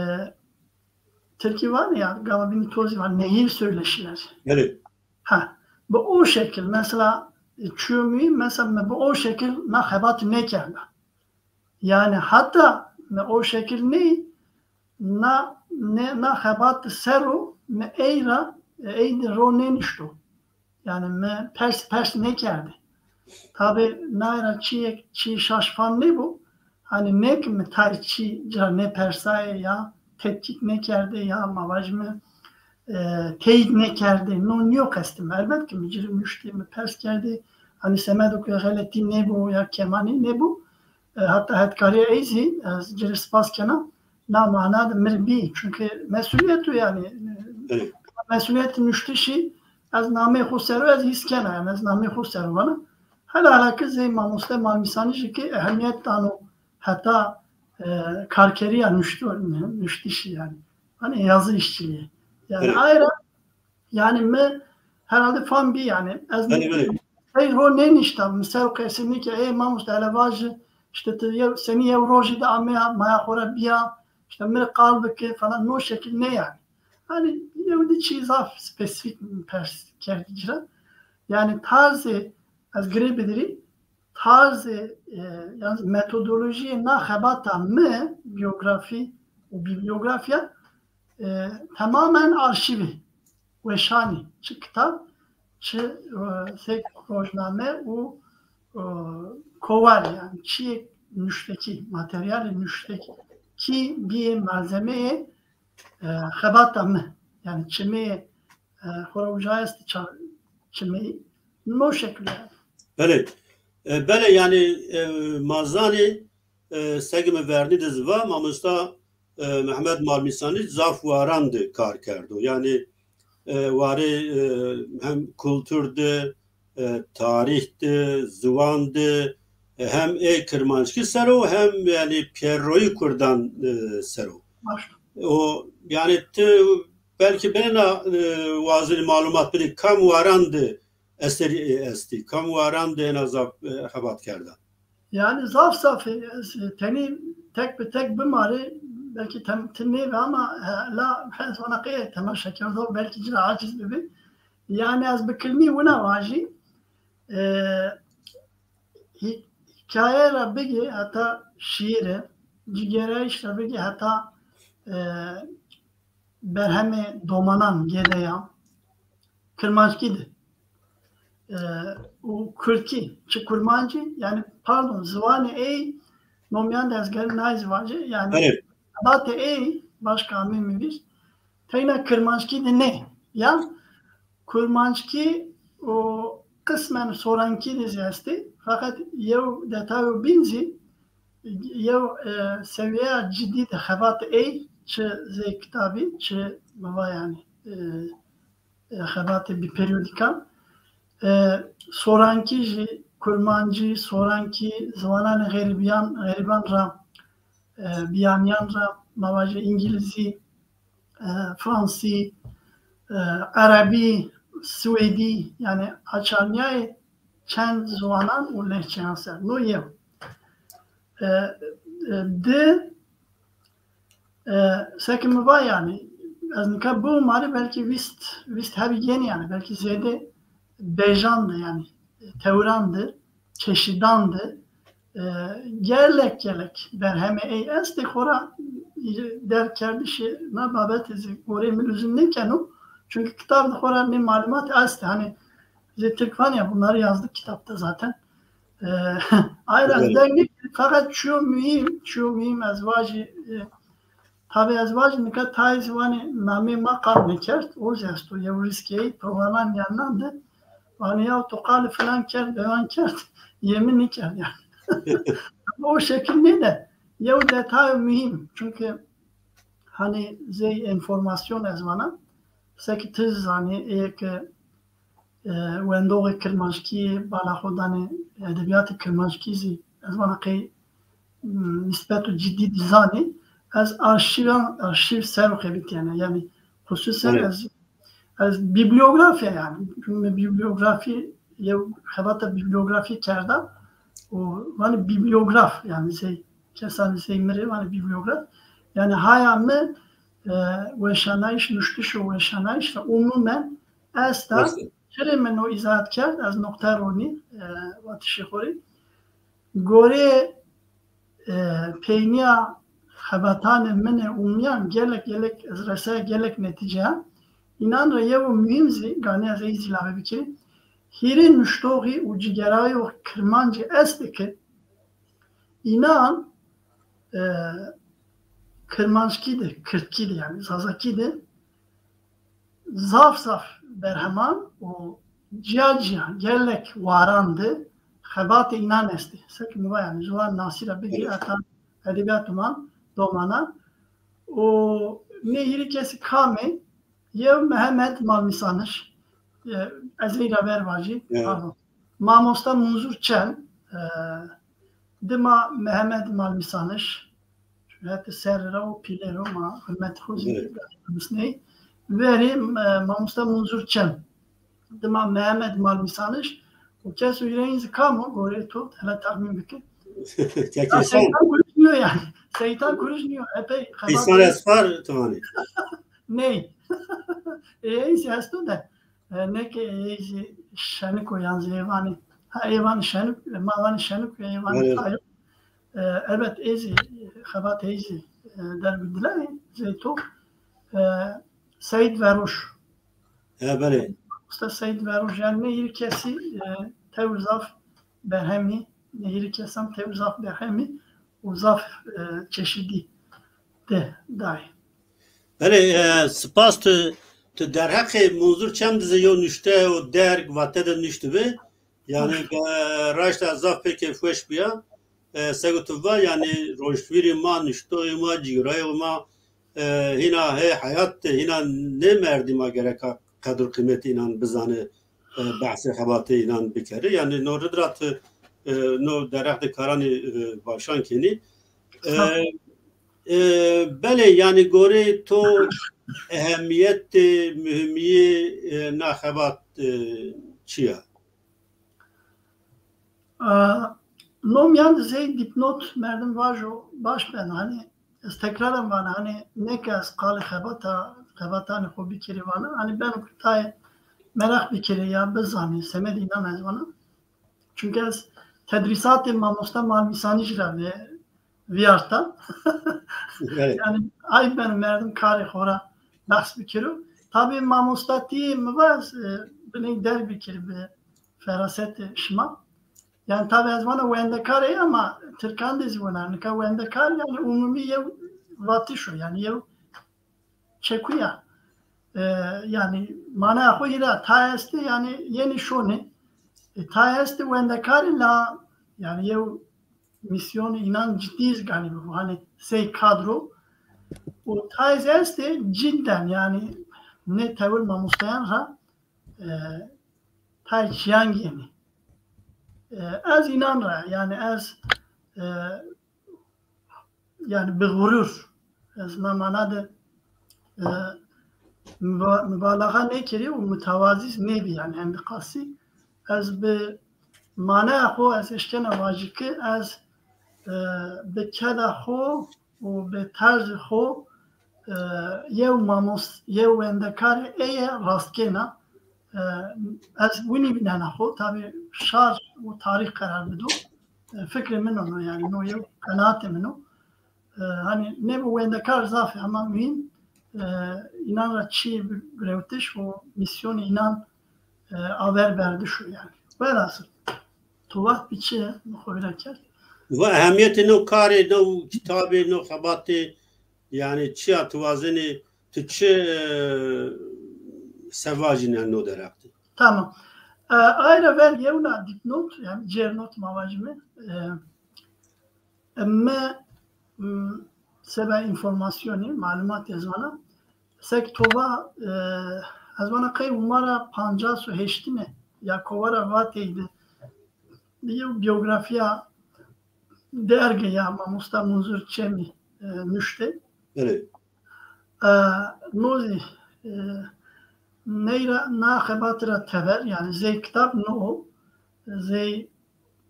Tirkî vanê ya, gama bînî to zî vanê, nehir söyleşileri. Evet. Ha, bi o şekil, mesela, e, çiyo muhîm, mesela, mi bi o şekil na xebat nêkerda. Yani hatta mi o şekil ney, na, ne, na xebat ser o, mi ey ra, e, ey de ro nênişto. Yani mi pers, pers nêkerdî. Tabi nay ra çîyek, çî şaş fam nêbo. Hani ne ki mi tay çî ci ra nêpersayê ya tetkîk nêkerdê ya ma vajîme, e, teyîd nêkerdê. No nîyo qestê mi. Elbet ki mi ci rê nuştê, mi pers kerdê. Hani semedo ke xeletî nêbo ya kemanî nêbo. E, hatta hetkarîya ey zî ez ci rê spas kena. Na mana de mi rê bî. Çunke mesulîyet o yani. Evet. Mesulîyetê nuştişî ez nameyê xo ser o ez hîs kena. Yani ez nameyê xo ser o vana. Hela hela ki zey mamoste Malmîsanijî ki ehemîyet dano heta, e, karkerîya nuşto-, nuştişî yani. Hani yazı işçiliği. Yani Evet. aye ra, yani mi herhalde fam bî yani. Ez Belê, belê. Sey ro nênişta, mi ser o qesî nêke, ey mamoste hele vajî, işte ti yew, senî yew rojî de ameya, maya xo ra bîya, işte mi rê qal bike falan, no şekil nê yani. Hani yew di çî zaf spesîfîk pers kerdî ci ra. Yani tarzê, ez girê bidirî, tarzê, e, yani metodolojiyê na xebata mi, biyografî û bîblîyografya, e, temamen arşîvî. Weşanî, çi kitab, çi, e, sey rojname û, e, kowal, yani çiyê nuştekî, materyalê nuştekî bîyê malzemeyê, e, xebata mi. Yani çimeyê, e, xora uca est ça-, çimeyî, no şekil yani. Belê. E, belê, yani, e, ma zanê, e, seke mi vernî de zî va, mamosta, e, Mehmet Malmîsanî zaf waran de kar kerdo. Yani, e, warê, e, hem kultur de, e, tarîh de, ziwan de, e, hem ê kirmanckî ser o, hem yani pêroyî kurdan, e, ser o. Baş. O, yani ti belkî binêna, e, wazenî malumat bidî, kam waran de eserî, e, estî, kam waran de ena zaf, e, xebat kerda. Yani zaf zaf, e, ez, e, tenî tek bi tek bimarê, belkî tem-, tim nêbi ama, e, la ez vana qey temaşekerdox belkî ci ra aciz bibi. Yani ez bi kilmî wina vajî, e, hî-, hîkaye ra bigî heta şîîre, cigêrayîş ra bigî heta, e, berhemê domanan, gêdeyan, kirmanckî de, e, û kurdkî, çi kurmancî, yani, pardon, ziwanê ey, no mîyan de ez gerî nay zî vajî, yani, Evet. xebatê ey, başka amê mi vîr, teyna kirmanckî de nê, ya, kurmanckî û qismen sorankî de zî estê. Feqet yew detayo bîn zî, yew, e, sewiyeya cidî de xebatê ey, çi zey kitabî, çi mi va yanî, e, e, xebatê bi perîodîkan. E, sorankî jî, kurmancî, sorankî, ziwananê xerîbîyan, xerîban ra, e, bîyanîyan ra, ma vajê îngilîzî, e, fransî, e, erebî, swêdî, yanî açarnîyayê çend ziwanan û lehçeyan ser. No yew. E, e, di, e, seke mi va yanî, ez nika biwim arê belkî vîst, vîst hebî yenî yanî, belkî zêde bejan de yanî, tewran de, çeşidan de, e, gelek gelek berhemê ey estê, xora, e, derg kerdişê na babetê zî goreyê mi luzum nêkeno. Çunkî kitab de xora nê malumat estê. Hani zê Tirk vanê ya, bunları yazdık kitapta zaten. E, aye ra ez derg nêkerdî, feqet çiyo muhîm, çiyo muhîm ez vajî, e, Tabî ez vajî nika tayê zî vanê nameyê ma qal nêkerd. O zî esto, yew rîskê ey programan yanînan de. Vanê ya to qalê filan kerd, bewan kerd, yê mi nêkerd yanî. O şekil nê de, yew detayo muhîm. Çunkî hani zey enformasyon ez vana, seke ti zî zanê, ê ke e, wendoxê kirmanckî bala xo danê edebîyatê kirmanckî zî, ez vana qey, m, nîsbeto cidî dî zanê. Ez arşîvan, arşîv ser o xebitîyena. Yanî Xususen Evet. ez, ez bibliograf a yanî. Çunke mi bibliografî, yew xebata bibliografî kerda. O, vanê bibliograf yanî sey, kesanê sey mi rê vanê bibliograf. Yanî haya mi, e, weşanayîş, nuştiş û weşanayîş ra umumen esta. Esta. Çirê mi no îzahat kerd, ez noqte ronî, e, vatişê xo rê. Gorê, e, peynîya xebatanê min ê umîyan gelek gelek ez resaya gelek netîceyan. Înan ra yew muhîm zî, ganî ez ey zî lave bikirî, hîrê nuştoxî û cigerayo kirmancî estê ke înan, e, kirmanckî de, kirdkî de yanî zazakî de zaf zaf berheman û cîya cîya gelek waran de xebatê înan estê. Seke mi va yanî ziwan nasî ra bigî Evet. heta edebîyatê ma, domanan. Û nê hîrê kesî kam ê? Yew Mehmet Malmîsaniş, e, ez ey ra ver vajî, Evet. pardon. Mamosta Munzur Çem, e, dima Mehmet Malmîsaniş, hetê serrî ra û pîlê ro ma hurmetê xo zî Evet. misney. Verî, e, mamosta Munzur Çem. Dima Mehmet Malmîsaniş. O kes û hîrê yin zî kam o, goreyê to, hele tahmîn bike. Tek Ya insan. Seyîtan Kuruş nîyo yanî. Seyîtan Kuruş nîyo. Epey xebat Îhsan ê. Esfar ti vanî. Ney. E, ey zî esto de. E, neke ey zî şenik o yan zî ê vanî. Ha, ê vanî şenik, e, ma vanî şenik, ê vanî Evet. tayo. E, elbet ê zî, e, xebat ey zî, e, derg bi dila ê, zey to. E, Seîd Veroş. E, belê. Usta Seîd Veroş, yanî nê hîrê kesî, e, tewr zaf berhemî, nê hîrê kesan tewr zaf berhemî û zaf, e, çeşidî de dayê. Belê, e, spas tu, tu derheqê Munzur Çem de zî yew nuşte û derg vate de nuştibi. Yanî, e, raşta zaf pê keyfweş bîya. E, sego tu va, yanî, rojhîrê ma, nuştoyê ma, cîgirayê ma, e, hîna hê heyat de, hîna nê merdî ma gereka qedr qîmetê înan bizane, e, behsê xebatê înan bikere. Yanî, no rid ra ti, e, no derheq de karanê, e, vaşan kenî. E, Sağ ol. e, belê, yanî, goreyê to ehemîyetê, muhîmîyê, e, na xebat, e, çi ya? A, no mîyan de zey dîpnot merdim vajo baş beno. Hanî ez tekraran vana, hanî neke ez qalê xebata, xebatanê xo bikirî vana. Hanî beno ke tayê meraq bikirê ya bizanê, semedê înan ez vana. Çunke ez tedrîsatê mamosta Malmîsanijî ra vê, vîyarta. Evet. Yanî ayb beno merdim karê xo ra behs bikiro. Tabî mamostatî mi va ez, e, biney derg bikirî bi ferasetê şima. Yanî tabî ez vana wendekar ê ama tirkan de zî wina. Nika wendekar yanî umumî yew vatiş o, yanî yew çekuya. E, yanî manaya xo hîra, tay estê yanî yenê şonê. E, tay estê wendekarî la yanî yew mîsyonê înan cidî zî ganî bibo. Hanî sey kadro. Û tay zî estê cidden yanî nê tewir mamostayan ra, e, tay çîyan gênê. E, ez înan ra yanî ez, e, yanî bi xurur. Ez na mana de, e, muba-, mubalaxa nêkerî û mutewazî nêbî yanî endî qasî. Ez bi manaya xo ez eşkena vajî ke ez, e, bi keda xo û bi terzê xo, e, yew mamos, yew wendekarê eye rast kena. E, ez winî vînena xo, tabî şar û tarîx qerar bido. E, fikrê min o no, yanî no yew qenaatê min o. E, hanî nêbo wendekar zaf ê ama muhîm, e, înan ra çîyê bi-, girewtiş û mîsyonê înan, e, aver berdiş o yanî. Welhasil, to vat bî çi, mi xo vîra kerd. Va ehemîyetê no karê, no kitabê, no xebatê, yanî çi ya ti wazenê, ti çi, e, se vajîne no derheq de? Tamam. E, ay ra ver yewna dîpnot, yanî cêrnot ma vajîme. E, e, mi, m, seba înformasyonî, malumatî ez vana, sek to va, e, ez vana qey huma ra pancas û heştine ya kova ra vateyî de yew bîyografîya derge ya mamosta Munzur Çemî, e, nuşte. Belê. E, no zî E, ney ra, na xebati ra tever, yanî zey kitab no, zey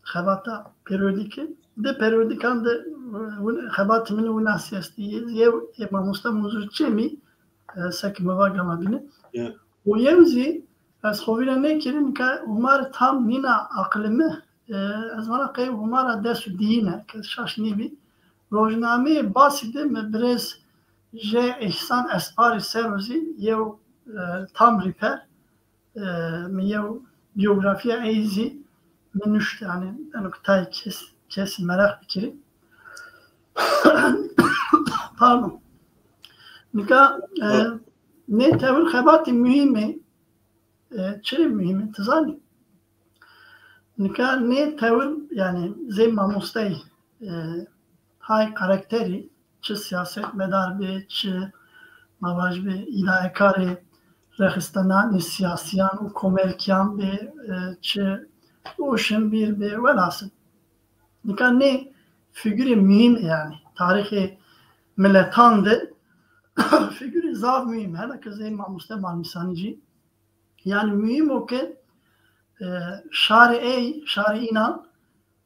xebata perîodîke. Di perîodîkan de, e, win-, xebatê min winasî estî. Yew ê mamoste Munzur Çemî, e, seke mi va gama bîne. Ya. Û yew zî ez xo vîra nêkerî, nika hûmar tam nîna aqilê mi, e, ez vana qey hûmara des û dîyine, ke şaş nêbî. Rojnameyê Basî de mi birêz J. Îhsan Esparî ser o zî yew, e, tam rîper, e, mi yew bîyografîya ey zî mi nuşt, yanî, eno ke tayê kes, kesî meraq bikirî. Pardon. Nika, e, nê tewir xebatî muhîm ê. E, çirê muhîm ê, ti zanî? Nika nê tewir, yanî, zey mamostey, e, hay karakterî, çi sîyasetmedar bê, çi, ma vajibê, îdarekarê rexistananê sîyasîyan û komelkîyan bê, e, çi roşinbîr bê, welhasil. Nika nê fîgurê muhîm, yanî, tarîxê miletan de fîgurê zaf muhîm, hela ke zey mamoste Malmîsanijî. Yanî muhîm o ke, e, şarê ey, şarê înan,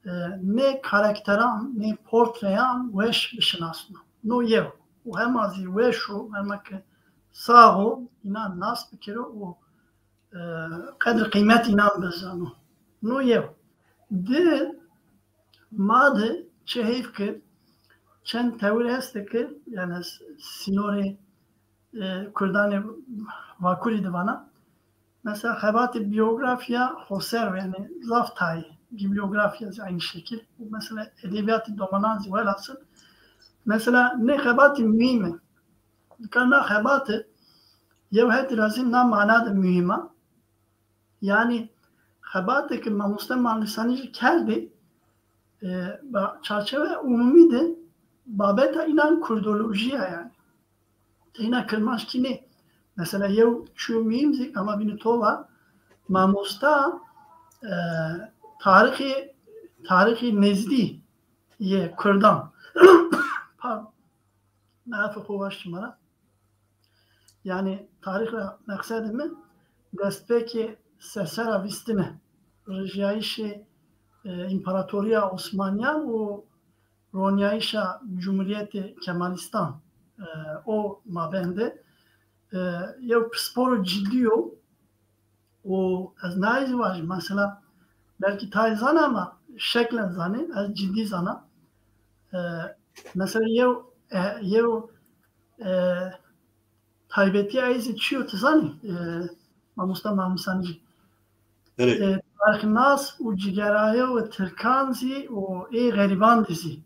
e, nê karakteran, nê portreyan weş bişinasno. No yew. Û hema zî weş o, hema ke sax o, înan nas bikero û, e, qedr qîmet înan bizano. No yew. Di, ma de çi heyf ke çend tewir estê ke, yanî, s-, sînorê, e, kurdanê Vakurî de vana. Mesela xebatê bîyografîya xoser o, yanî zaf tayê, bîblîyografîya zî eynî şekil. Û mesela edebîyatê domanan zî welhasil. Mesela nê xebatî muhîm ê. Nika na xebate yew hetî ra zî na mana de muhîm a. Yanî xebatê ke mamoste Malmîsanijî kerdê, e, ba-, çarçewe umumî de babeta înan kurdolojî ya yanî. Teyna kirmanckî nê. Mesela yew çîyo muhîm zî ama bînî to va, mamosta, e, tarîxê, tarîxê nêzdî yê kurdan. Pardon. Nafê xo waşt şima ra. Yanî tarîx ra meqsedê mi destpêkê se serra vîstine, rijyayîşê, e, Împaratorîya Osmanîyan û ronîyayîşa Cumhurîyetê Kemalîstan, e, o mabên de, e, yew pisporo cidî yo. Û ez nayê zî vajî, mesela, belkî tayê zana ama şeklen zanê, ez cidî zana. E, mesela yew, e, yew, e, taybetîya ey zî çi yo ti zanî? E, mamosta Malmîsanijî. Evet. E, tarîxnas û cigerayew tirkan zî û ê xerîban de zî.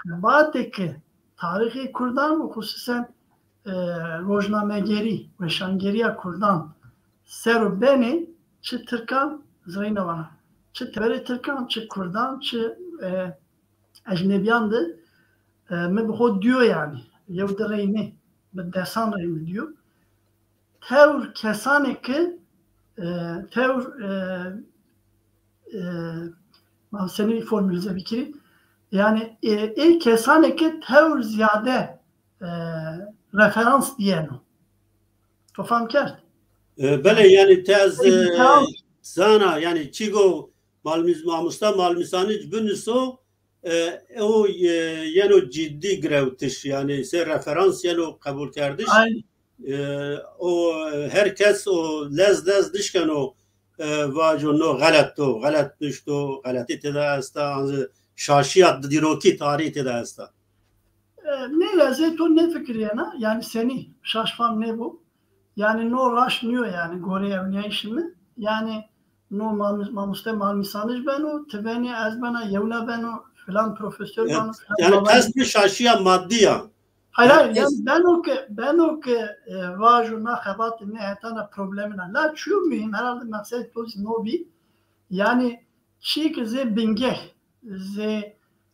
Xebatê ke tarîxê kurdan û xusûsen, e, rojnamegerî, weşangerîya kurdan ser o benê, çi tirkan, zireyna vana, çi teberê tirkan, çi kurdan, çi, e, ecnebîyan de, e, mi bi xo dîyo yanî. Yew di rey nê, bi desan rey mi dîyo. Tewr kesanê ke, e, tewr, e, e, ma senî formulîze bikirî? Yanî, e, ê kesanê ke tewr zîyade, e, referans dîyeno. To fam kerd? E, belê, yanî ti ez, e, zana, yanî çi go Malmîs-, mamosta Malmîsanij binuso, e, o, e, yeno cidî girewtiş, yanî sey referans yeno qebulkerdiş. Aynen. E, o, e, her kes o lez lez nişkeno, e, vajo no xelet o, xelet nuşto, xeletî têde esta, an zî şaşîya dîrokî tarîhî têde esta. E, nêlezê to nêfikirîyena, yanî senî şaş fam nêbo. Yanî no raşt nîyo yanî, goreyê ewnîyayîşê mi. Yanî no mam-, mamoste Malmîsanij beno, ti benî, ez bena, yewna beno, filan profesor beno, filan. Yanî qest mi şaşîya maddî ya. Hayır, hayır, yanî beno ke, beno ke, e, vajo na xebatê nê hetana problemin a. La çîyo muhîm, herhalde meqsedê to zî no bî. Yanî çîyê ke zê bingeh, zê,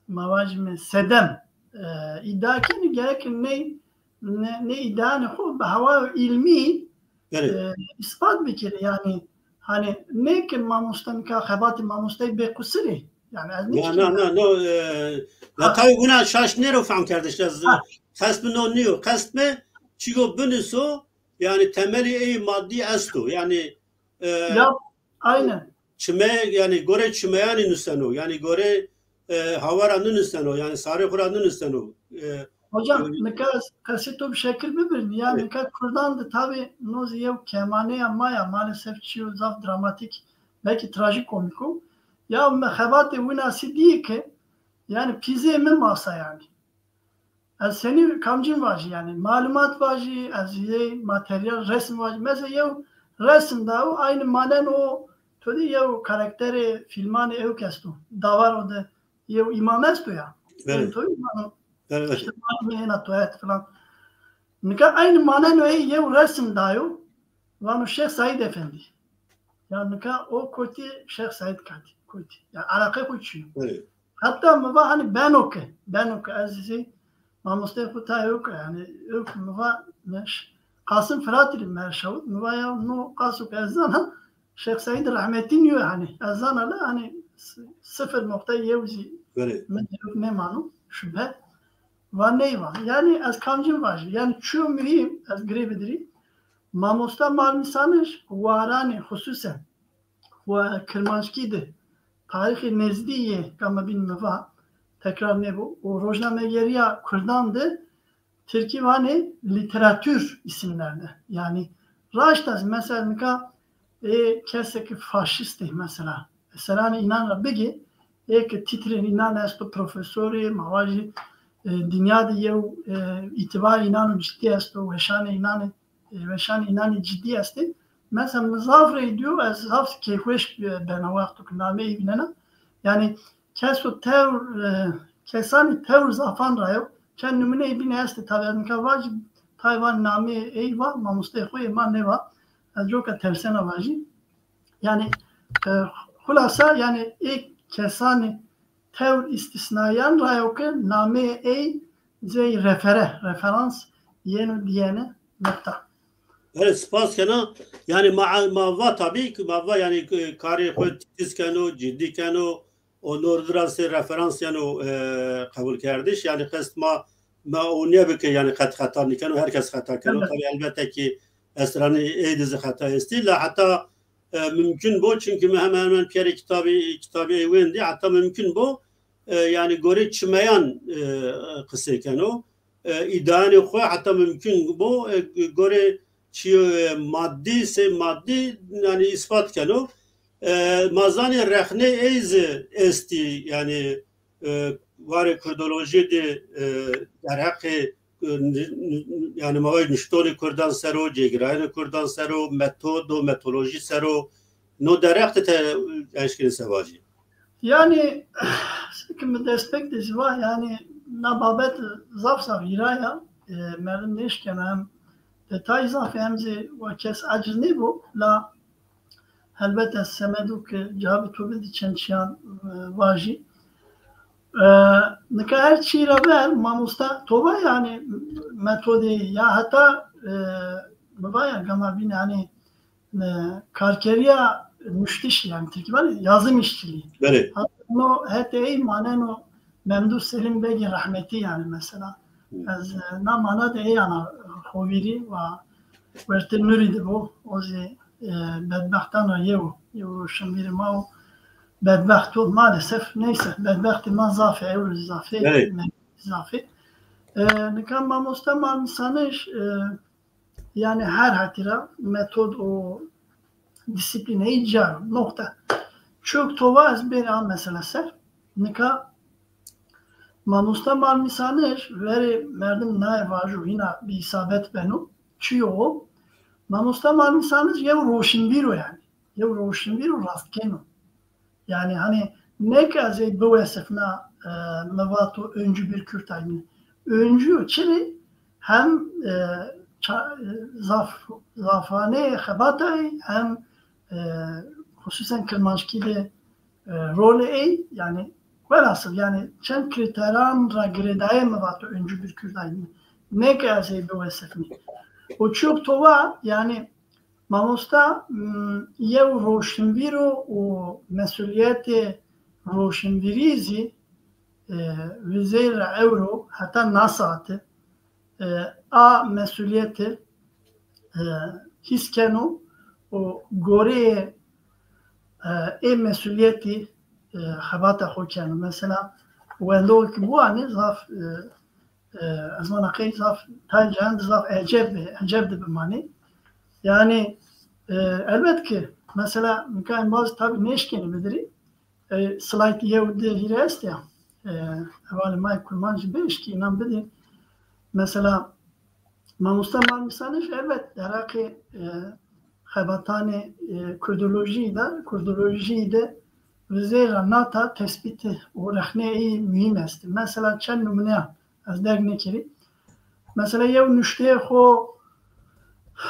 ma vajîme, sedem, e, îdia kenê, gereke nê, nê, nê îdianê xo bi hewayo îlmî, e, îspat bikirê. Yanî, hanî, nê ke mamoste nika xebatê mamosteyî bêqusir ê. Yanî, ez nêşkî. Na, na, na, no, e, na tayê wina şaş nêro fam kerdiş. Ez, qest mi no nîyo. Qest mi çîyo binuso, yanî temelî ey madî esto. Yanî e, Ya, aynen. Çime, yanî gore çimeyanî nuseno, yanî gore e, hawa ra nunuseno, yanî sarê xo ra nunuseno. E, Hocam, e, nika ez qesê to bi şekil bibirin. Ya, e, nika Kurdan de tabi no zî yew kemaneya ma ya, maalesef çîyo zaf dramatîk, belkî trajikomîk o. Ya, mi xebatê winasî dîyê ke, yanî pîzeyê mi masa yanî. Ez senî kamcîn vajî, yanî malumat vajî, ez yê materyal, resim vajî. Mesela yew resim dayo, aynî manen o, to dî yew karakterê fîlmanê ewk esto. Davaro de yew îmam esto ya. Evet. To îmam o. Evet. İşte malum ena to et falan. Nika aynî manen o, ey yew resim dayo. Vano Şêx Saîd Efendî. Ya nika o kotî Şêx Saîd katî, kotî. Ya eleqe xo çin o. Evet. Heta mi va hanî beno ke, beno ke ez zî mamosteyê xo tayê ewk a, yanî ewk mi va neş. Qasim Firatî rê mi erşawit, mi va ya no qaso ke ez zana, Şêx Seîd rehmetî nîyo, hanî ez zana la hanî s-, sifir nokta yew zî Belê. mi nêmano şubhe. Va ney va. Yanî ez kamcîn vajî. Yanî çiyo muhîm ez girê bidirî. Mamosta Malmîsanij waranê xusûsen wa Kirmanckî de tarîxê nezdî yê, gama bîn mi va, tekrar nêbo, û rojnamegeriya kurdan de tirkî vanê literatür isimlerde. Yanî raşt ez mesela nika ê kesê ke faşîst ê mesela, eseranê înan ra bigê, ê ke tîtrên înan esto, profesorê, ma vajî, e, dinya de yew, e, îtîbarê înan o cidî esto, weşanê înan ê, e, weşanê înan ê cidî estê. Mesela mi zaf rey dîyo, ez zaf keyfweş bena wexto ke nameyê ey vînena. Yanî keso tewr, e, kesanê tewr zafan ra yo. Çend nimûneyê bîne estê, tabî ez nika vajî, tay va nameyê ey va, mamosteyê xo yê, ma nêva. Ez coka tersena vajî. Yanî, e, xulasa, yanî ê kesanê tewr îstîsnayan ra yo ke nameyê ey zey refere, referans yeno dîyene nokta. Evet, spas kena. Yanî ma, ma va tabî ki, ma va yanî, e, karê xo tîtiz keno, cidî keno, û no ra zî referans yeno, e, qebulkerdiş. Yanî qest ma, ma o nêbi ke yanî qet xeta nîkeno, her kes xeta keno. Evet. Tabî elbette ki eseranê ey de zî xeta estî. La heta, e, mumkun bo, çunkî mi hemen hemen pîyerê kitabî, kitabî ey wendî, heta mumkun bo, e, yanî gorê çimeyan, e, qisey keno. E, îdianê xo heta mumkun bo, e, gorê çîyo, e, madî, sey madî, yanî îspat keno. E, ma zanê rexnê ey zî estî, yanî, e, warê kurdolojî de, e, derheqê, e, n-, n-, yanî ma vajî nuştonê kurdan ser o, cêgirayînê kurdan ser o, metod û metodolojî ser o, no derheq de ti eşkenî se vajî? Yanî, seke mi destpêk de zî va, yanî na babet zaf zaf hîra ya, e, merdim nêşkena hem detay zaf hem zî wa kes aciz nêbo, la helbet ez semedo ke cewabê to bidî çend çîyan, e, vajî. E, nika her çî ra ver, mamosta, to va yanî metodê ya heta, e, mi va ya gama bîn yanî, e, karkeriya nuştiş, yanî tirkî vanê yazım işçiliği. Belê. Heta no hetê ey maneno Memduh Selîm Begê rehmetî yanî mesela. Hı. Ez, e, na mana de ey ana xo vîrî va wertê nurî de bo. O zî, e, bedbextan ra yew o. Yew roşnvîrê ma o. Bedbext o maalesef. Neyse, bedbextê ma zaf ê, ewro zaf ê, Evet. me-, zaf ê. E, nika mamosta Malmîsanij, e, yanî her hetî ra metod û dîsîplîn ey cîya yo. Nokta. Çiyo ke to va ez bêrî a mesela ser. Nika mamosta Malmîsanij, verê merdim naye vajo, hîna bi îsabet beno. Çiyo o? Mamosta Malmîsanij yew roşnvîr o yanî. Yew roşnvîr o rastken o. Yanî hanî nê ke ez ey biwesifna, e, mi vato öncü bir Kürt aydını. Öncü yo, çi rê? Hem, e, ça-, e, zaf-, zafanê xebata ey hem, e, xusûsen Kirmanckî de, e, rolê ey, yanî welhasil, yanî çend krîteran ra girêdayê mi vato öncü bir Kürt aydını. Nê ke ez ey biwesifnî. O çiyo ke to va, yanî mamosta, m, yew roşnvîr o û mesulîyetê roşnvîrî zî, e, vizêr ra ewro heta na saete, e, a mesulîyete e, hîs keno û goreyê, e, ê mesulîyetî, e, xebata xo keno. Mesela, wendo ki biwanê zaf, e, e, ez vana qey zaf tay cayan de zaf eceb, eceb de bimanê. Yanî, e, elbet ki, mesela, nika embaz tabî nêşkenê bidirî, e, slayt yew di hîrê est ya. E, hevalê ma yê kurmancî bieşkî, înan bidî. Mesela, mamosta Mal Mîsanij elbet derheqê, e, xebatanê, e, kurdolojîyî de, kurdolojîyî de vizêr ra nata tespîtî û rexneyê ey muhîm estê. Mesela çend nimûneyan ez derg nêkerî. Mesela yew nuşteyê xo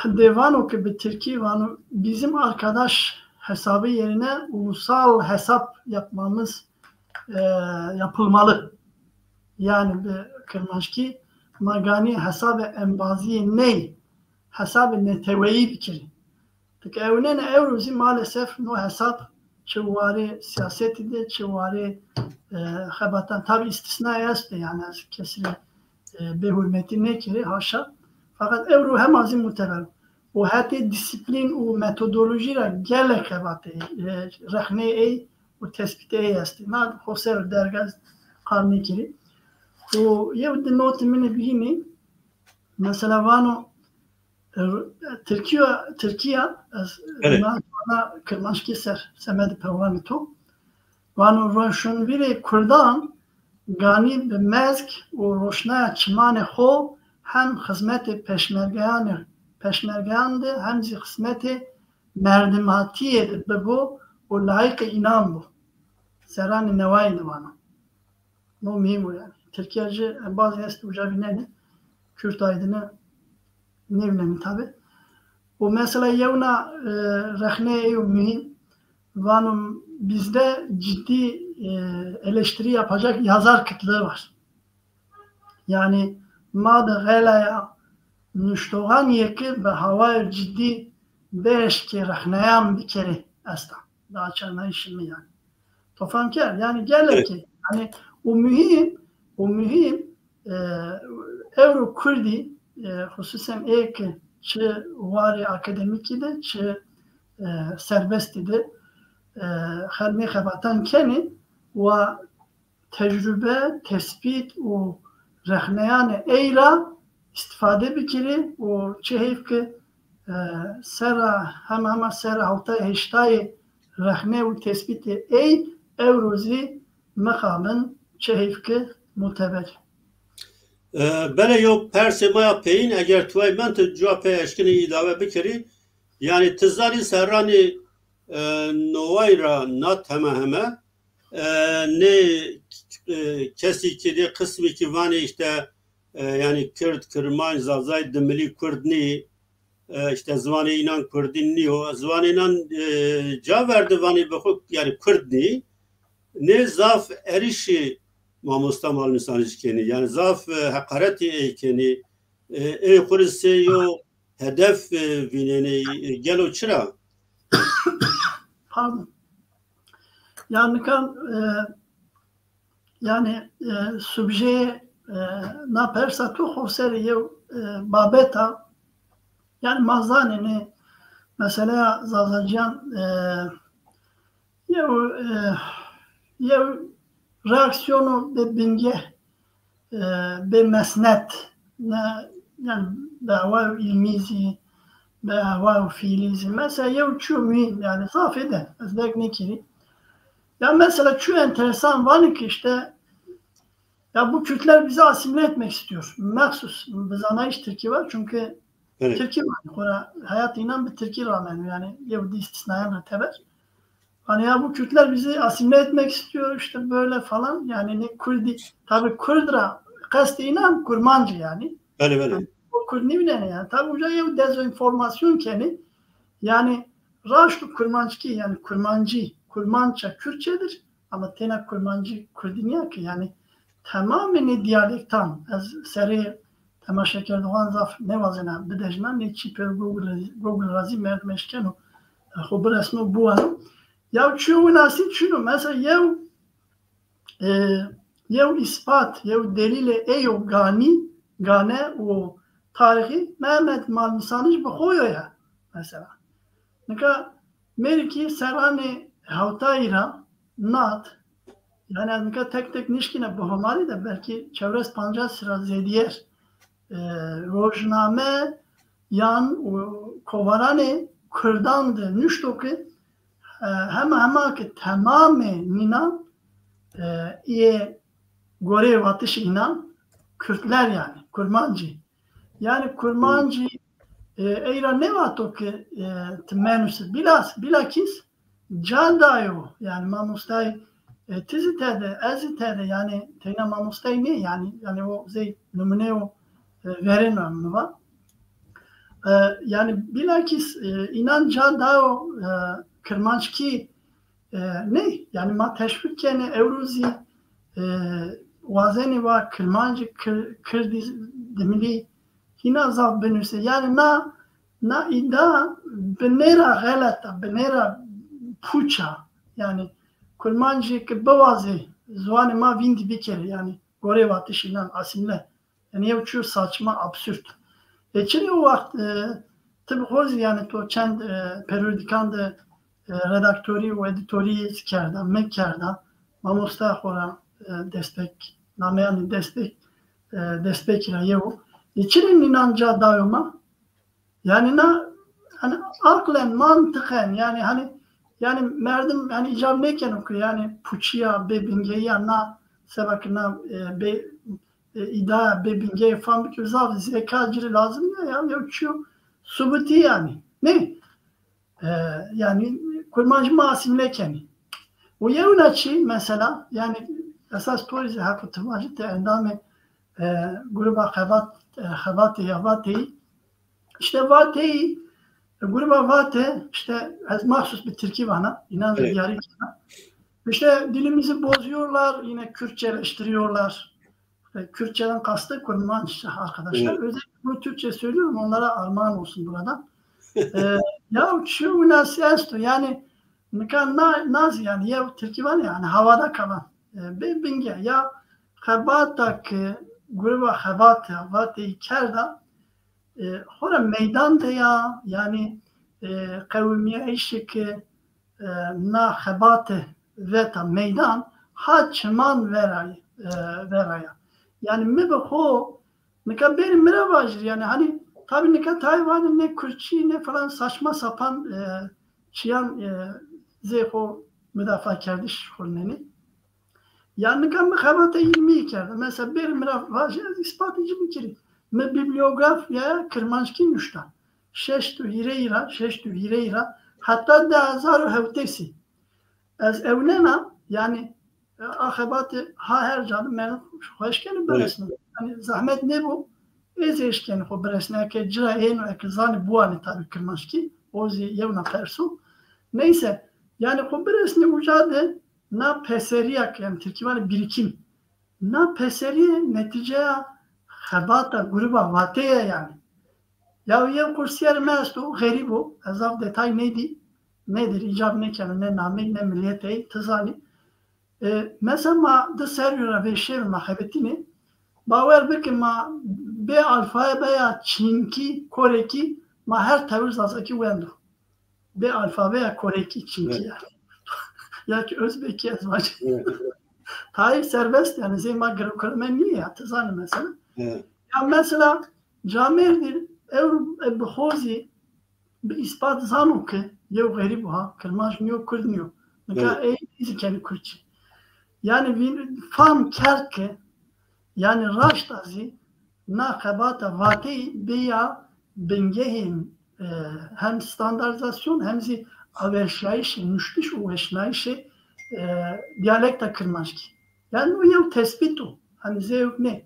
de vano ki bi tirkî vano, "Bizim arkadaş hesabı yerine ulusal hesap yapmamız, e, yapılmalı." Yanî bi kirmanckî, "Ma ganî hesabê embazîyê ney, hesabê neteweyî bikirî." Tika ewnena ewro zî maalesef no hesab çi warê sîyasetî de, çi warê, e, xebatan, tabî îstîsnayê estê, yanî ez kesî rê, e, bêhurmetî nêkerî, haşa. Feqet ewro hema zî muteber o. Û hetê dîsîplîn û metodolojî ra gelek xebatê, e, rexneyê ey û tespîtê ey estê. Na xo ser o derg ez qal nêkerî. Û yew di notê min ê bînî, mesela vano, e, Tirkîya, Tirkîya, ez Belê. na, na kirmanckî ser semedê programê to. Vano, "Roşnvîrê kurdan ganî bi mezg û roşnaya çimanê xo hem xizmetê peşmergeyanê, peşmergeyan de hem zî xizmetê merdimatîye de bibo û layîqê înan bo." Serranê newayî de vano. No muhîm o yanî. Tirkîya ci embazî estê uca vînenê. Kürt aydını nêvînenê tabî. O mesela yewna, e, rexneyê ey o muhîm. Vano, "Bizde ciddi, e, eleştiri yapacak yazar kıtlığı var." Yanî ma de xelaya nuştoxan yê ki bi hawayo cidî bieşkê rexneyan bikerê esta. Daha çarnayîşê mi yanî. To fam kerd? Yanî gelekî, yanî o muhîm, o muhîm, e, ewro kurdî, e, xusûsen ê ki çi warê akademîkî de, çi, e, serbestî de, e, xelmê xebatan kenê, wa tecrube, tespît û rexneyanê ey ra îstîfade bikirî û çi heyf ki, e, serra, hema hema serra hewtay heştayê rexne û tespîtê ey ewro zî mixabin çi heyf ki muteber. E, belê, yew persê ma ya peyîn, eger tuway mend, tu cuwa pey eşkinî îlawe bikerî. Yanî ti zanî serranê, e, noway ra na heme heme, e, nê, e, kesî ki nê qismî ki vanê îşte, e, yanî Kird, Kirmanc, Zazay, dimilî Kurd nî, e, îşte ziwanê înan Kurdî nîyo. Ziwanê înan, e, ca ver de vanê bi xwu, yanî Kurd nî. Nê zaf erîşî mamosta Mal Mîsanij kenî. Yanî zaf, e, heqaretî ey kenî. E, ey xwu rê sey yo hedef, e, vînenê, e, gelo çira? Pardon. Ya nika, e, yanî, e, subjeyê, e, na persa to xo ser yew, e, babet a. Yanî ma zanê nê meseleya Zazacîyan, e, yew, e, yew reaksîyono bê bingeh, e, bê mesnet, ne, yanî bi awayo îlmî zî, bi awayo fiîlî zî. Mesela yew çîyo muhîm, yanî zafê de ez derg nêkerî. Ya mesela çîyo enteresan vanê ki îşte, ya bu Kürtler bizi asimile etmek istiyor. Mexsus bi zanayîş tirkî va, çünkü Belê. Tirkî vanê, xora heyatê înan bi tirkî rameno, yanî yew di îstîsnayan ra teber. Hani ya bu Kürtler bizi asimile etmek istiyor, işte böyle falan. Yanî nê Kurdî, tabî Kurd ra qestê înan Kurmancî yanî. Belê, belê. Yanî o Kurd nîvînenê yanî. Tabî uca yew dezenformasyon kenê. Yanî raşt û kurmanckî, yanî kurmancî, kurmanca Kürtçedir. Ama têna kurmancî Kurdî nîya ki, yanî temamê nê dîyalektan, ez serê temaşekerdoxan zaf nêwazena bidejna, nê çî pêro Google, Google ra zî merdim eşkeno, e, xo biresno, biwano. Ya çîyo winasî çin o, mesela yew, e, yew îspat, yew delîlê ey o ganî, gane û tarîxî Mehmed Malmîsanij bi xo yo ya, mesela. Nika mêrikî serranê hewtayî ra nat, yanî ez nika tek tek nişkîna bi homarî de belkî çewres pancas ra zêdîyer, e, rojname yan û kovaranê kurdan de nuşto ke, e, hema hema ke temamê nînan, e, îyê goreyê vatişê înan Kürtler yanî, Kurmancî. Yanî Kurmancî, e, ey ra nêvato ke, e, ti menuse. Bilas, bilakîs ca dayo. Yanî mamostay, e, ti zî tede, ez zî tede, yanî teyna mamostay nê, yanî, yanî o zey nimûneyo, e, verêna mi va. E, yanî bilakîs, e, înan ca dayo, e, Kirmanckî, e, ney, yanî ma teşwîq kenê ewro zî, e, wazenê va Kirmancî, Kir-, Kirdî, Dimilî hîna zaf binuse. Yanî na, na îda binê ra xelet a, binê ra puç a. Yanî Kurmancî ke biwazê ziwanê ma vîndî bikerê, yanî goreyê vatişê înan asîmle. Yanî yew çîyo saçma, absürt. E, çinê o waxt, e, ti bi xo zî, yanî to çend, e, perîodîkan de, e, redaktorî û edîtorî zî kerda, mi kerda. Mamosta xo ra, e, destpêk, nameyanê destpêk, e, destpêkî ra yew o. E, çinê nînan ca dayo ma? Yanî na, yanî aqlen, mantiqen, yanî hanî, yanî merdim, yanî îcab nêkeno ke yanî puçîya, bêbingeyîya na, seba ke na, e, bê, e, îdaya bêbingeyî fam bikero, zaf zeka ci rê lazim nîya ya, yew çîyo subutî yanî. Nê? E, yanî Kurmancî ma asîmle kenî. Û yewna çî mesela, yanî esas to rê zî heqo ti vajî, ti endamê, e, gruba xebat, e, xebatê ya Vateyî. İşte Vateyî, e, gruba Vate, işte ez mahsus bi tirkî vana, înan zî diyarî kena. İşte dilimizi bozuyorlar, yine Kürtçeleştiriyorlar. E, Kürtçeden kastı Kurmanç arkadaşlar. Özellikle bunu Türkçe söylüyorum, onlara armağan olsun buradan. E, ya şu nasıl esto, yani nika na, na zî yanî yew tirkî vanê yanî havada kalan. E, bê binge ya xebata ke gruba xebate Vateyî kerda, e, xora meydan de ya, yanî, e, qewimîyayîşê ke, e, na xebate veta meydan, ha çiman vera, e, vera ya. Yanî mi bi xo, nika bêrê mi ra vajir, yanî hanî, tabî nika tayê vanê ne Kürtçî ne falan saçma sapan, e, çîyan, e, zê xo mudafakerdiş xo nenê. Ya nika mi xebata îlmî kerda. Mesela bêrê mi ra vajî, ez îspatê ci bikirî. Mi bibliografyaya kirmanckî nuşta. Şeşt û hîrêyî ra, şeşt û hîrêyî ra heta di hezar û hewtêsî. Ez ewnena, yanî, e, a xebate ha her ca de merdim xo eşkenê biresno. Yanî zehmet nêbo, ê zî eşkenê xo biresnê. Eke ci ra êno, eke zanê biwanê tabî kirmanckî, o zî yewna perso. Neyse, yanî xo biresnê uca de, na peserîya ke, yanî tirkî vanê birikim. Na peserîye netîceya xebata gruba Vateyî ya yanî. Ya yew kursîyerê mi esto, xerîb o, ez zaf detay nêdî, nêdir, îcab nêkeno, ne nameyî, ne milîyeteyî, ti zanî. E, mesela ma di serrî ra vêşêr ma xebetînê, bawer bike ma bê alfabeya çînkî, korekî, ma her tewir zazakî wendo. Bê alfabeya korekî, çînkî yanî. Ya ki Özbekî ez vajî. Tayê serbest yanî, zê ma girewkireme nîyê ya, ti zanî mesela. Ya mesela camêrdî ewro, e, bi xo zî bi îspat zano ke yew xerîb o ha, kirmanc nîyo, kurd nîyo. Nika ey zî kenê kurdçî. Yanî vîn-, fam kerd ke, yanî raşta zî na xebata Vateyî bîya bingehê, e, hem standardîzasyon hem zî averşîyayîşê, nuştiş û weşnayîşê, e, dîyalekta kirmanckî. Yanî o yew tespît o. Hanî zê ewk nê.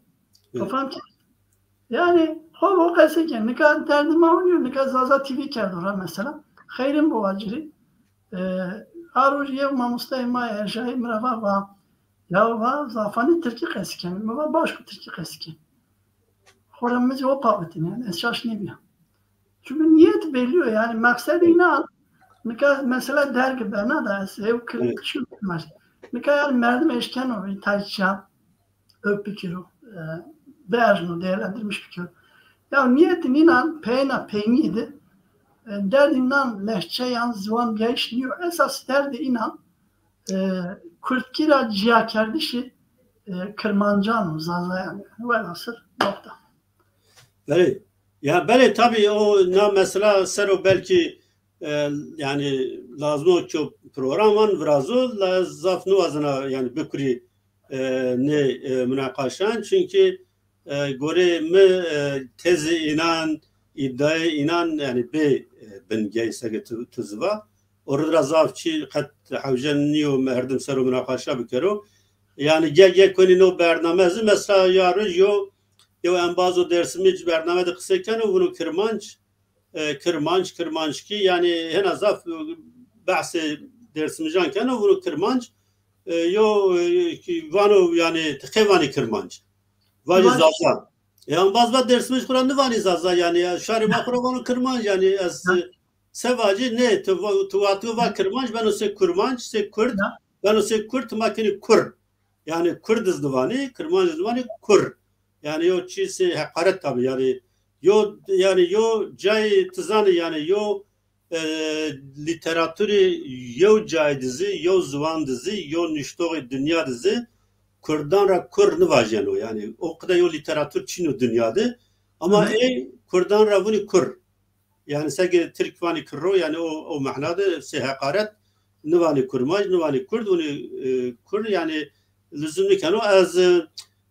To fam kerd? Yanî xo bo qese ken. Nika derdê ma o nîyo, nika Zaza T V kerdo ra mesela. Xeyrîn bo wa ci rê. E, a roj yew mamostayê ma erjayî mi ra va, va, ya va, zafanî tirkî qesî kenê. Mi va, baş o, tirkî qesî kenê. Xora mi zî o pawitîne, yanî ez şaş nêbîya. Çünkü niyet belli o, yanî meqsedê înan, nika mesela derg bena da ez ew kir-, çi mer-, nika yanî merdim eşkeno tay çîya ewk bikiro, e, bierjno, değerlendirmiş bikiro. Ya nîyetê nînan peyêna peynîye de, e, derdê nan lehçeyan, ziwan bîyayîş nîyo. Esas derdê înan, e, kurdkî ra cîyakerdişê, e, kirmancan û zazayan. Welhasil nokta. Belê. Ya belê, tabî o na mesela ser o belkî, e, yanî lazim o ki o programan virazo, la zaf niwazena yanî bikurî, e, nê, e, munaqaşan. Çunkî, e, gorê mi, e, tezê înan, îdayê înan yanî bê, e, bingey seke tu, tu zî va. O rid ra zaf çî qet hewce nîyo merdim ser o munaqaşa bikero. Yanî ge, ge konî no bername zî mesela ya roj yo, yew embazo Dêrsimî ci bername de qisey keno, vuno kirmanc, e, kirmanc, kirmanckî, yanî hena zaf, e, behsê Dêrsimîjan keno, vuno kirmanc, e, yo, e, ki vano yanî ti qey vanî kirmanc? Vajî zaza. E, embaz va Dêrsimij xo ra nivanî zaza yanî, ya şarê ma xo ra vano kirmanc yanî, ez, e, se vacî nê, tu va-, tu wexto va kirmanc, beno sê kurmanc, sê kurd, beno sê kurd, ma kenî kur. Yanî kurd iz nivanî, kirmanc iz nivanî, kur. Yanî yo çî sê heqaret tabî yanî. Yo, yanî yo cayê ti zanî yanî yo, e, lîteraturî yew cayê di zî, yew ziwan di zî, yew nuştoxê dinya di zî kurdan ra kur nivajeno. Yanî o qide yew lîteratur çin o dinya de. Ama ey kurdan ra vunî kur. Yanî seke tirk vanî kirro, yanî o, o mehna de sê heqaret, nivanî kurmanc, nivanî kurd, vunî, e, kur, yanî luzum nikeno. Ez, e,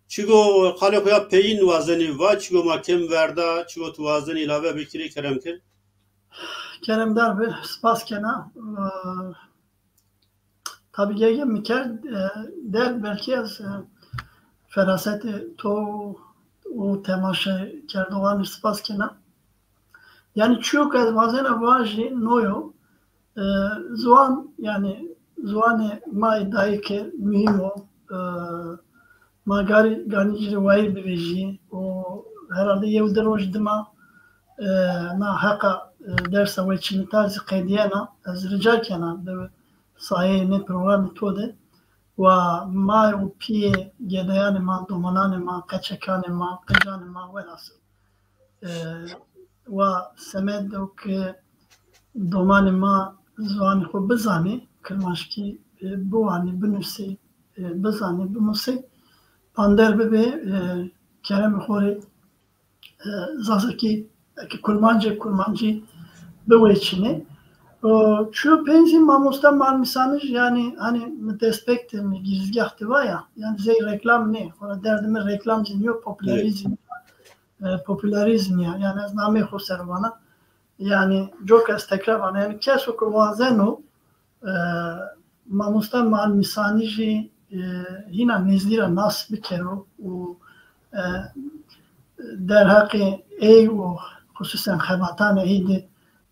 çigo qalê xo ya peyîn wazenî va, çigo ma kêm verda, çigo tu wazenî îlave bikirî, kerem kir. Keremdar bi, spas kena. E, tabî gege mi kerd, e, der belkî ez, e, ferasetê to û temaşekerdoxanî spas kena. Yanî çiyo ke ez wazena vajî no yo, e, ziwan, yanî ziwanê ma îdayê ke muhîm o, e, ma garî ganî ci rê wayîr bivejî û herhalde yew di roj dima, e, na heqa, e, dersa weçînita zî qedîyena. Ez rica kena bi sayeyê nê programê to de wa ma û pîyê gedeyanê ma, domananê ma, qeçekanê ma, qicanê ma, welhasil, e, wa semed o ke domanê ma ziwanê xo bizanê, kirmanckî, e, biwanê, binusê, e, bizanê, bimusê, bander bibê, e, keremê xo rê, e, zazakî, eke kurmancê, kurmancî biweçînê. O, çiyo peyîn zî mamoste Malmîsanij, yanî, hanî mi destpêk de, mi gîrizgah de va ya, yanî zey reklam nê, xora derdê mi reklam zî nîyo, popülerîzm, e, popülerîzm ya. Yanî ez nameyê xo ser vana. Yanî coka ez tekrar vana. Yanî keso ke wazeno, e, mamoste Malmîsanijî, e, hîna nêzdî ra nas bikero û, e, derheqê ey û xusûsen xebatanê ey de,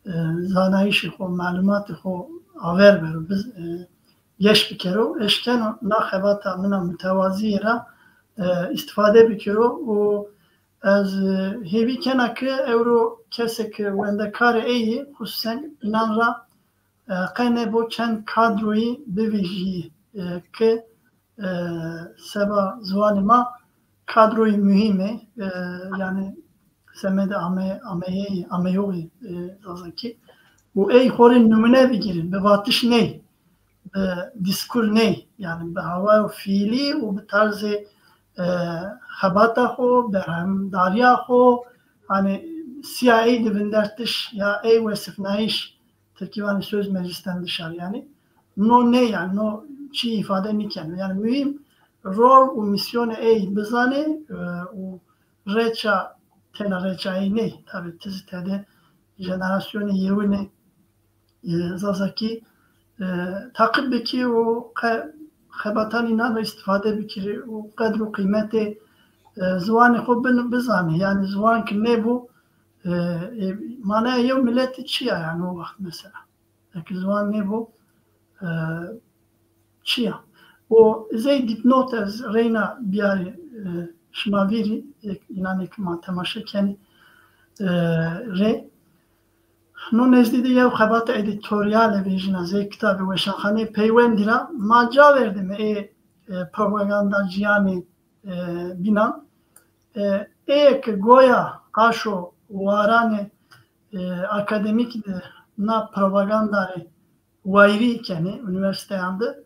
e, zanayîşê xo, malumatê xo aver bero, biz, e, geş bikero. Eşkeno na xebata min a mutewazîye ra, e, îstîfade bikero û ez, e, hêvî kena ke ewro kesê ke wendekarê ey yê, xusûsen înan ra, e, qe nêbo çend kadroyî bivejîyê, e, ke, e, seba ziwanê ma kadroyî muhîm ê, e, yanî semedê ame-, ameyeyî, ameyoxî, e, zazakî. Û ey xo rê nimûne bigîrî, bi vatiş ney, bi dîskur ney, yanî bi hawayo fiîlî û bi tarzê, e, xebata xo, berhemdarîya xo, hanî sîya ey de vindertiş ya ey wesifnayîş, tirkî vanê söz meclisten dışarı yanî. No nê yanî, no çî îfade nîkeno. Yanî muhîm rol û mîsyonê ey bizanê, e, û reça, tena reça ey ney. Tabî ti zî tede jenerasyonê yewine, e, zazakî, e, taqîb bikî û qe-, xebatanê înan ra îstîfade bikirî û qedr û qîmetê, e, ziwanê xo bin-, bizanî. Yanî ziwan ki nêbo, e, e, manaya yew miletî çi ya yanî o wext mesela? Eke ziwan nêbo, e, çi ya? O zey dîpnot ez reyna biyarî, e, şima vîrî, e, înanê ke ma temaşe kenî, e, rê. No nezdî de yew xebata edîtoryale vejîna zey kitabê Weşanxaneyê Peywendî ra ma ca verdîme ê, e, propagandacîyanê, e, bînan. E, êyê ke goya qaşo waranê, e, akademîk de na propaganda rê wayîrî kenê unîversîteyan de.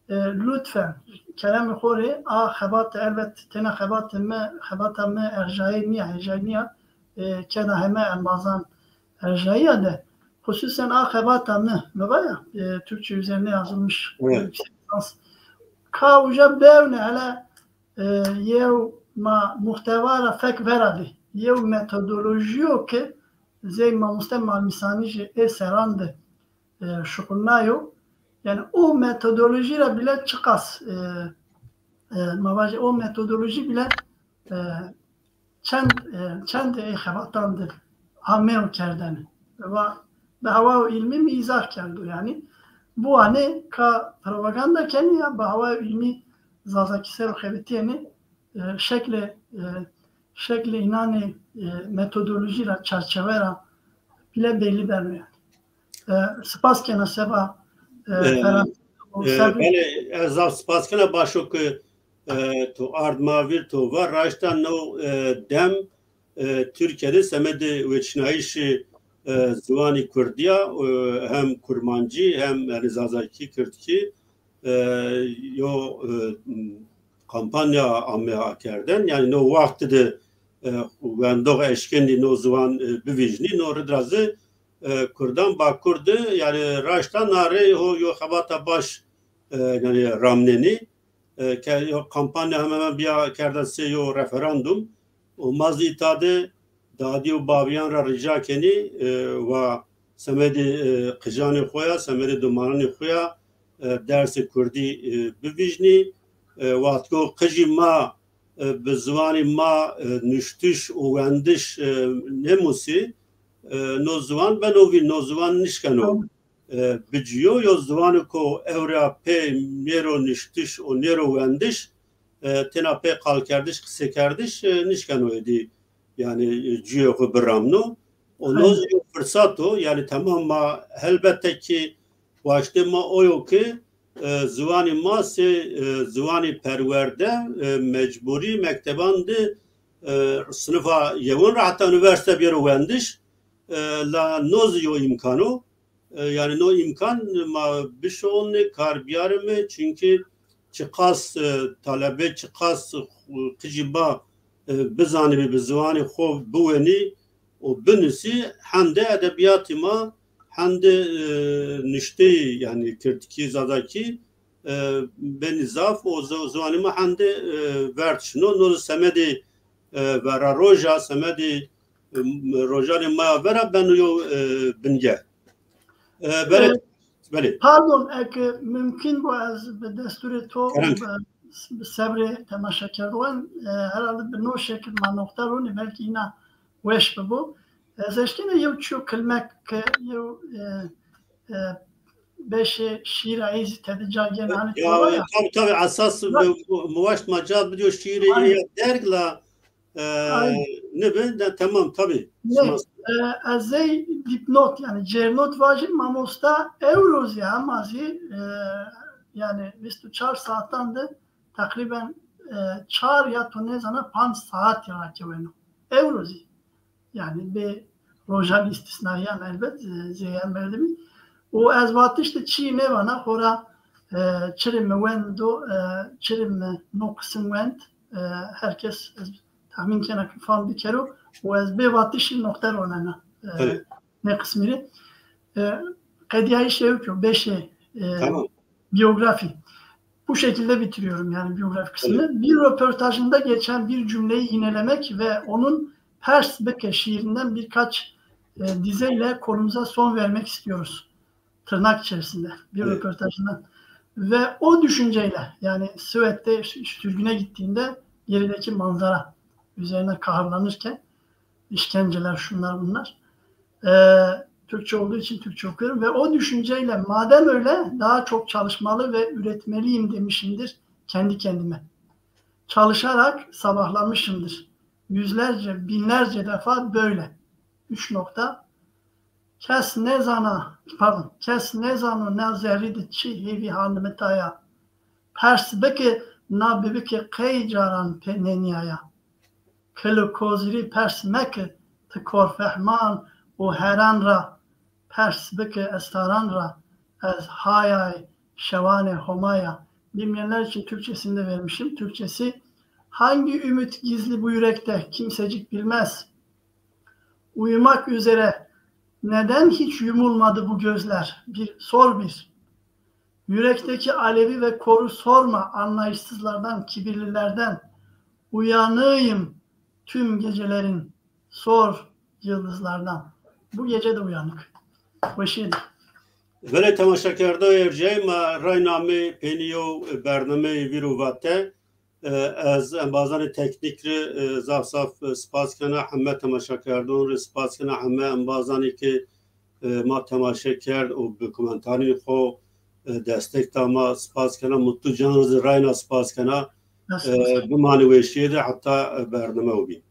E, lutfen, keremê xo rê a xebate, elbet têna xebate mi, xebata mi erjayê nîya, hêjayî nîya, e, keda heme embazan erjayîya de, xusûsen a xebata mi, mi va ya, e, Türkçe üzerine yazılmış, evet, yüksek lisans. Ka uca bewne hele, e, yew ma muhteva ra fek vera de, yew metodolojî yo ke zey mamoste Malmîsanijî ê seran de e, şuxulnayo. Yanî o metodolojî ra bile çiqas, e, e, ma vajê o metodolojî bile, e, çend, e, çend ê xebatan de ameyo kerdene. Va, bi hewa û îlmî mi îzah kerdo yanî. Biwanê ka propaganda kenê ya bi hewa û îlmî Zazakî ser o xebitîyenê, e, şeklê, e, şeklê înanê, e, metodolojî ra, çarçewe ra bile bellî beno yanî. E, spas kena seba, e, e, Ferhan. E, belê, ez zaf spas kena, başo ke, e, to ard ma vîr, to va raşta no, e, dem, e, Tirkîye de semedê weçînayîşê, e, ziwanî kurdî ya, e, hem kurmancî hem, yanî, zazakî, kirdkî, e, yo, e, kampanya ame akerdene. Yanî no wext de, e, wendox eşkenî no ziwan, e, bivîjnî. No rid ra zî, e, kurdan Bakur de, yanî, raşta na rey ho yo xebata baş, e, yanî, ramnenî. E, ke yo kampanya heme heme bîya kerda sey yo referandum. Û ma zî îta de dadî û bavîyan ra rica kenî, e, wa semedê, e, qijanê xo ya, semedê domananê xo ya, e, dersê kurdî, e, bivîjnî. E, wextko qijî ma, e, bi ziwanê ma, e, nuştiş û wendiş, e, nêmusî, e, no ziwan beno vîn, no ziwan nişkeno, e, biciyo. Yo ziwanê ko ewra pê nêro nuştiş û nêro wendiş, e, têna pê qalkerdiş, qisekerdiş, e, nişkeno êdî, yanî, e, cuyê xo biramno. O no zî yo firsat o, yanî, temam ma helbete kî waştê ma o yo ke, e, ziwanê ma sey, e, ziwanê perwerde, e, mecburî mekteban de, e, sinifa yewin ra heta unîversîte bêro wendiş, e, la no zî yo îmkan o. E, yanî no îmkan ma bişonê kar biyarime, çunkî çiqas, e, talebe, çiqas, e, qijî ba, e, bizanibî, bi ziwanê xo biwenî û binusî, hende edebîyatê ma, hende, e, nuşteyî, yanî kirdkî, zazakî, e, benî zaf û zi-, ziwanê ma hende, e, verd şino. No semedê, e, vera roja, semedê, e, rojanê ma ya vera beno yo, e, binge. E, belê, e, belê. Pardon, eke mumkin bo ez bi destûrê to, kerem, bi, bi sebrê temaşekerdoxan, e, herhalde bi no şekil ma noqte ronê, belkî îna weş bibo. Ez eşkena yew çiyo kilmek ke yew, e, e, beşê şîîra ey zî tede ca gêna, hanî ya, to va ya. Tabî, tabî, esas mi, mi waşt ma ca bidiyo şîîrê ey ya derg la, e, nibi, de, temam, tabî. Nê, e, ez zey dipnot, yanî cêrnot vajî, mamosta ewro zî hema zî, e, yanî vîst û çar saetan de teqrîben, e, çar ya to nêzana panc saetî rakeweno. Ewro zî. Yanî bê rojan îstîsnayan elbet, e, zêyen merdimî. Û ez vatiş de çî nêvana, xora, e, çirê mi wendo, e, çirê mi no qisim wend, e, her kes ez tahmîn kena ke fam bikero û ez bê vatişî noqte ronena, e, nê qismî rê. E, qedîyayîşê ewk o, beşê, e, biyografi. Bu şekilde bitiriyorum yani biyografi kısmını. Evet. Bir röportajında geçen bir cümleyi yinelemek ve onun Pers Bike şiirinden birkaç, e, dizeyle konumuza son vermek istiyoruz. Tırnak içerisinde bir röportajından. Ve o düşünceyle, yani Sivet'te sürgüne gittiğinde gerideki manzara üzerine kahrollanırken, işkenceler, şunlar bunlar. Ee, Türkçe olduğu için Türkçe okuyorum. Ve o düşünceyle madem öyle daha çok çalışmalı ve üretmeliyim demişimdir kendi kendime. Çalışarak sabahlamışımdır. Yüzlerce, binlerce defa böyle. Üç nokta. Kes nêzana, pardon, kes nêzano na zerrî de çi hêvî ha nimita ya. Pers bike na bibike qey caran pê nênîyaya. Kıl û kozirî pers meki, ti korfehman û heran ra, pers biki estaran ra, ez hayay şewanê Homa ya. Bilmeyenler için Türkçesini de vermişim. Türkçesi, hangi ümit gizli bu yürekte, kimsecik bilmez. Uyumak üzere neden hiç yumulmadı bu gözler? Bir sor bir. Yürekteki alevi ve koru sorma anlayışsızlardan, kibirlilerden. Uyanığım tüm gecelerin, sor yıldızlardan. Bu gece de uyanık. Weşî de. Belê temaşekerdoyê erciyayî, ma rayna mi peynî yew bernameyê vîr û vate. E, ez embazanê teknîk rê, e, zaf zaf, e, spas kena, heme temaşekerdon rê spas kena, heme embazanê ke, e, ma temaşe kerd û bi komentarî xo, e, destek da, ma spas kena, Mutlu Can rê zî rayna spas kena. E, bimanê weşîye de heta, e, bername û bîn.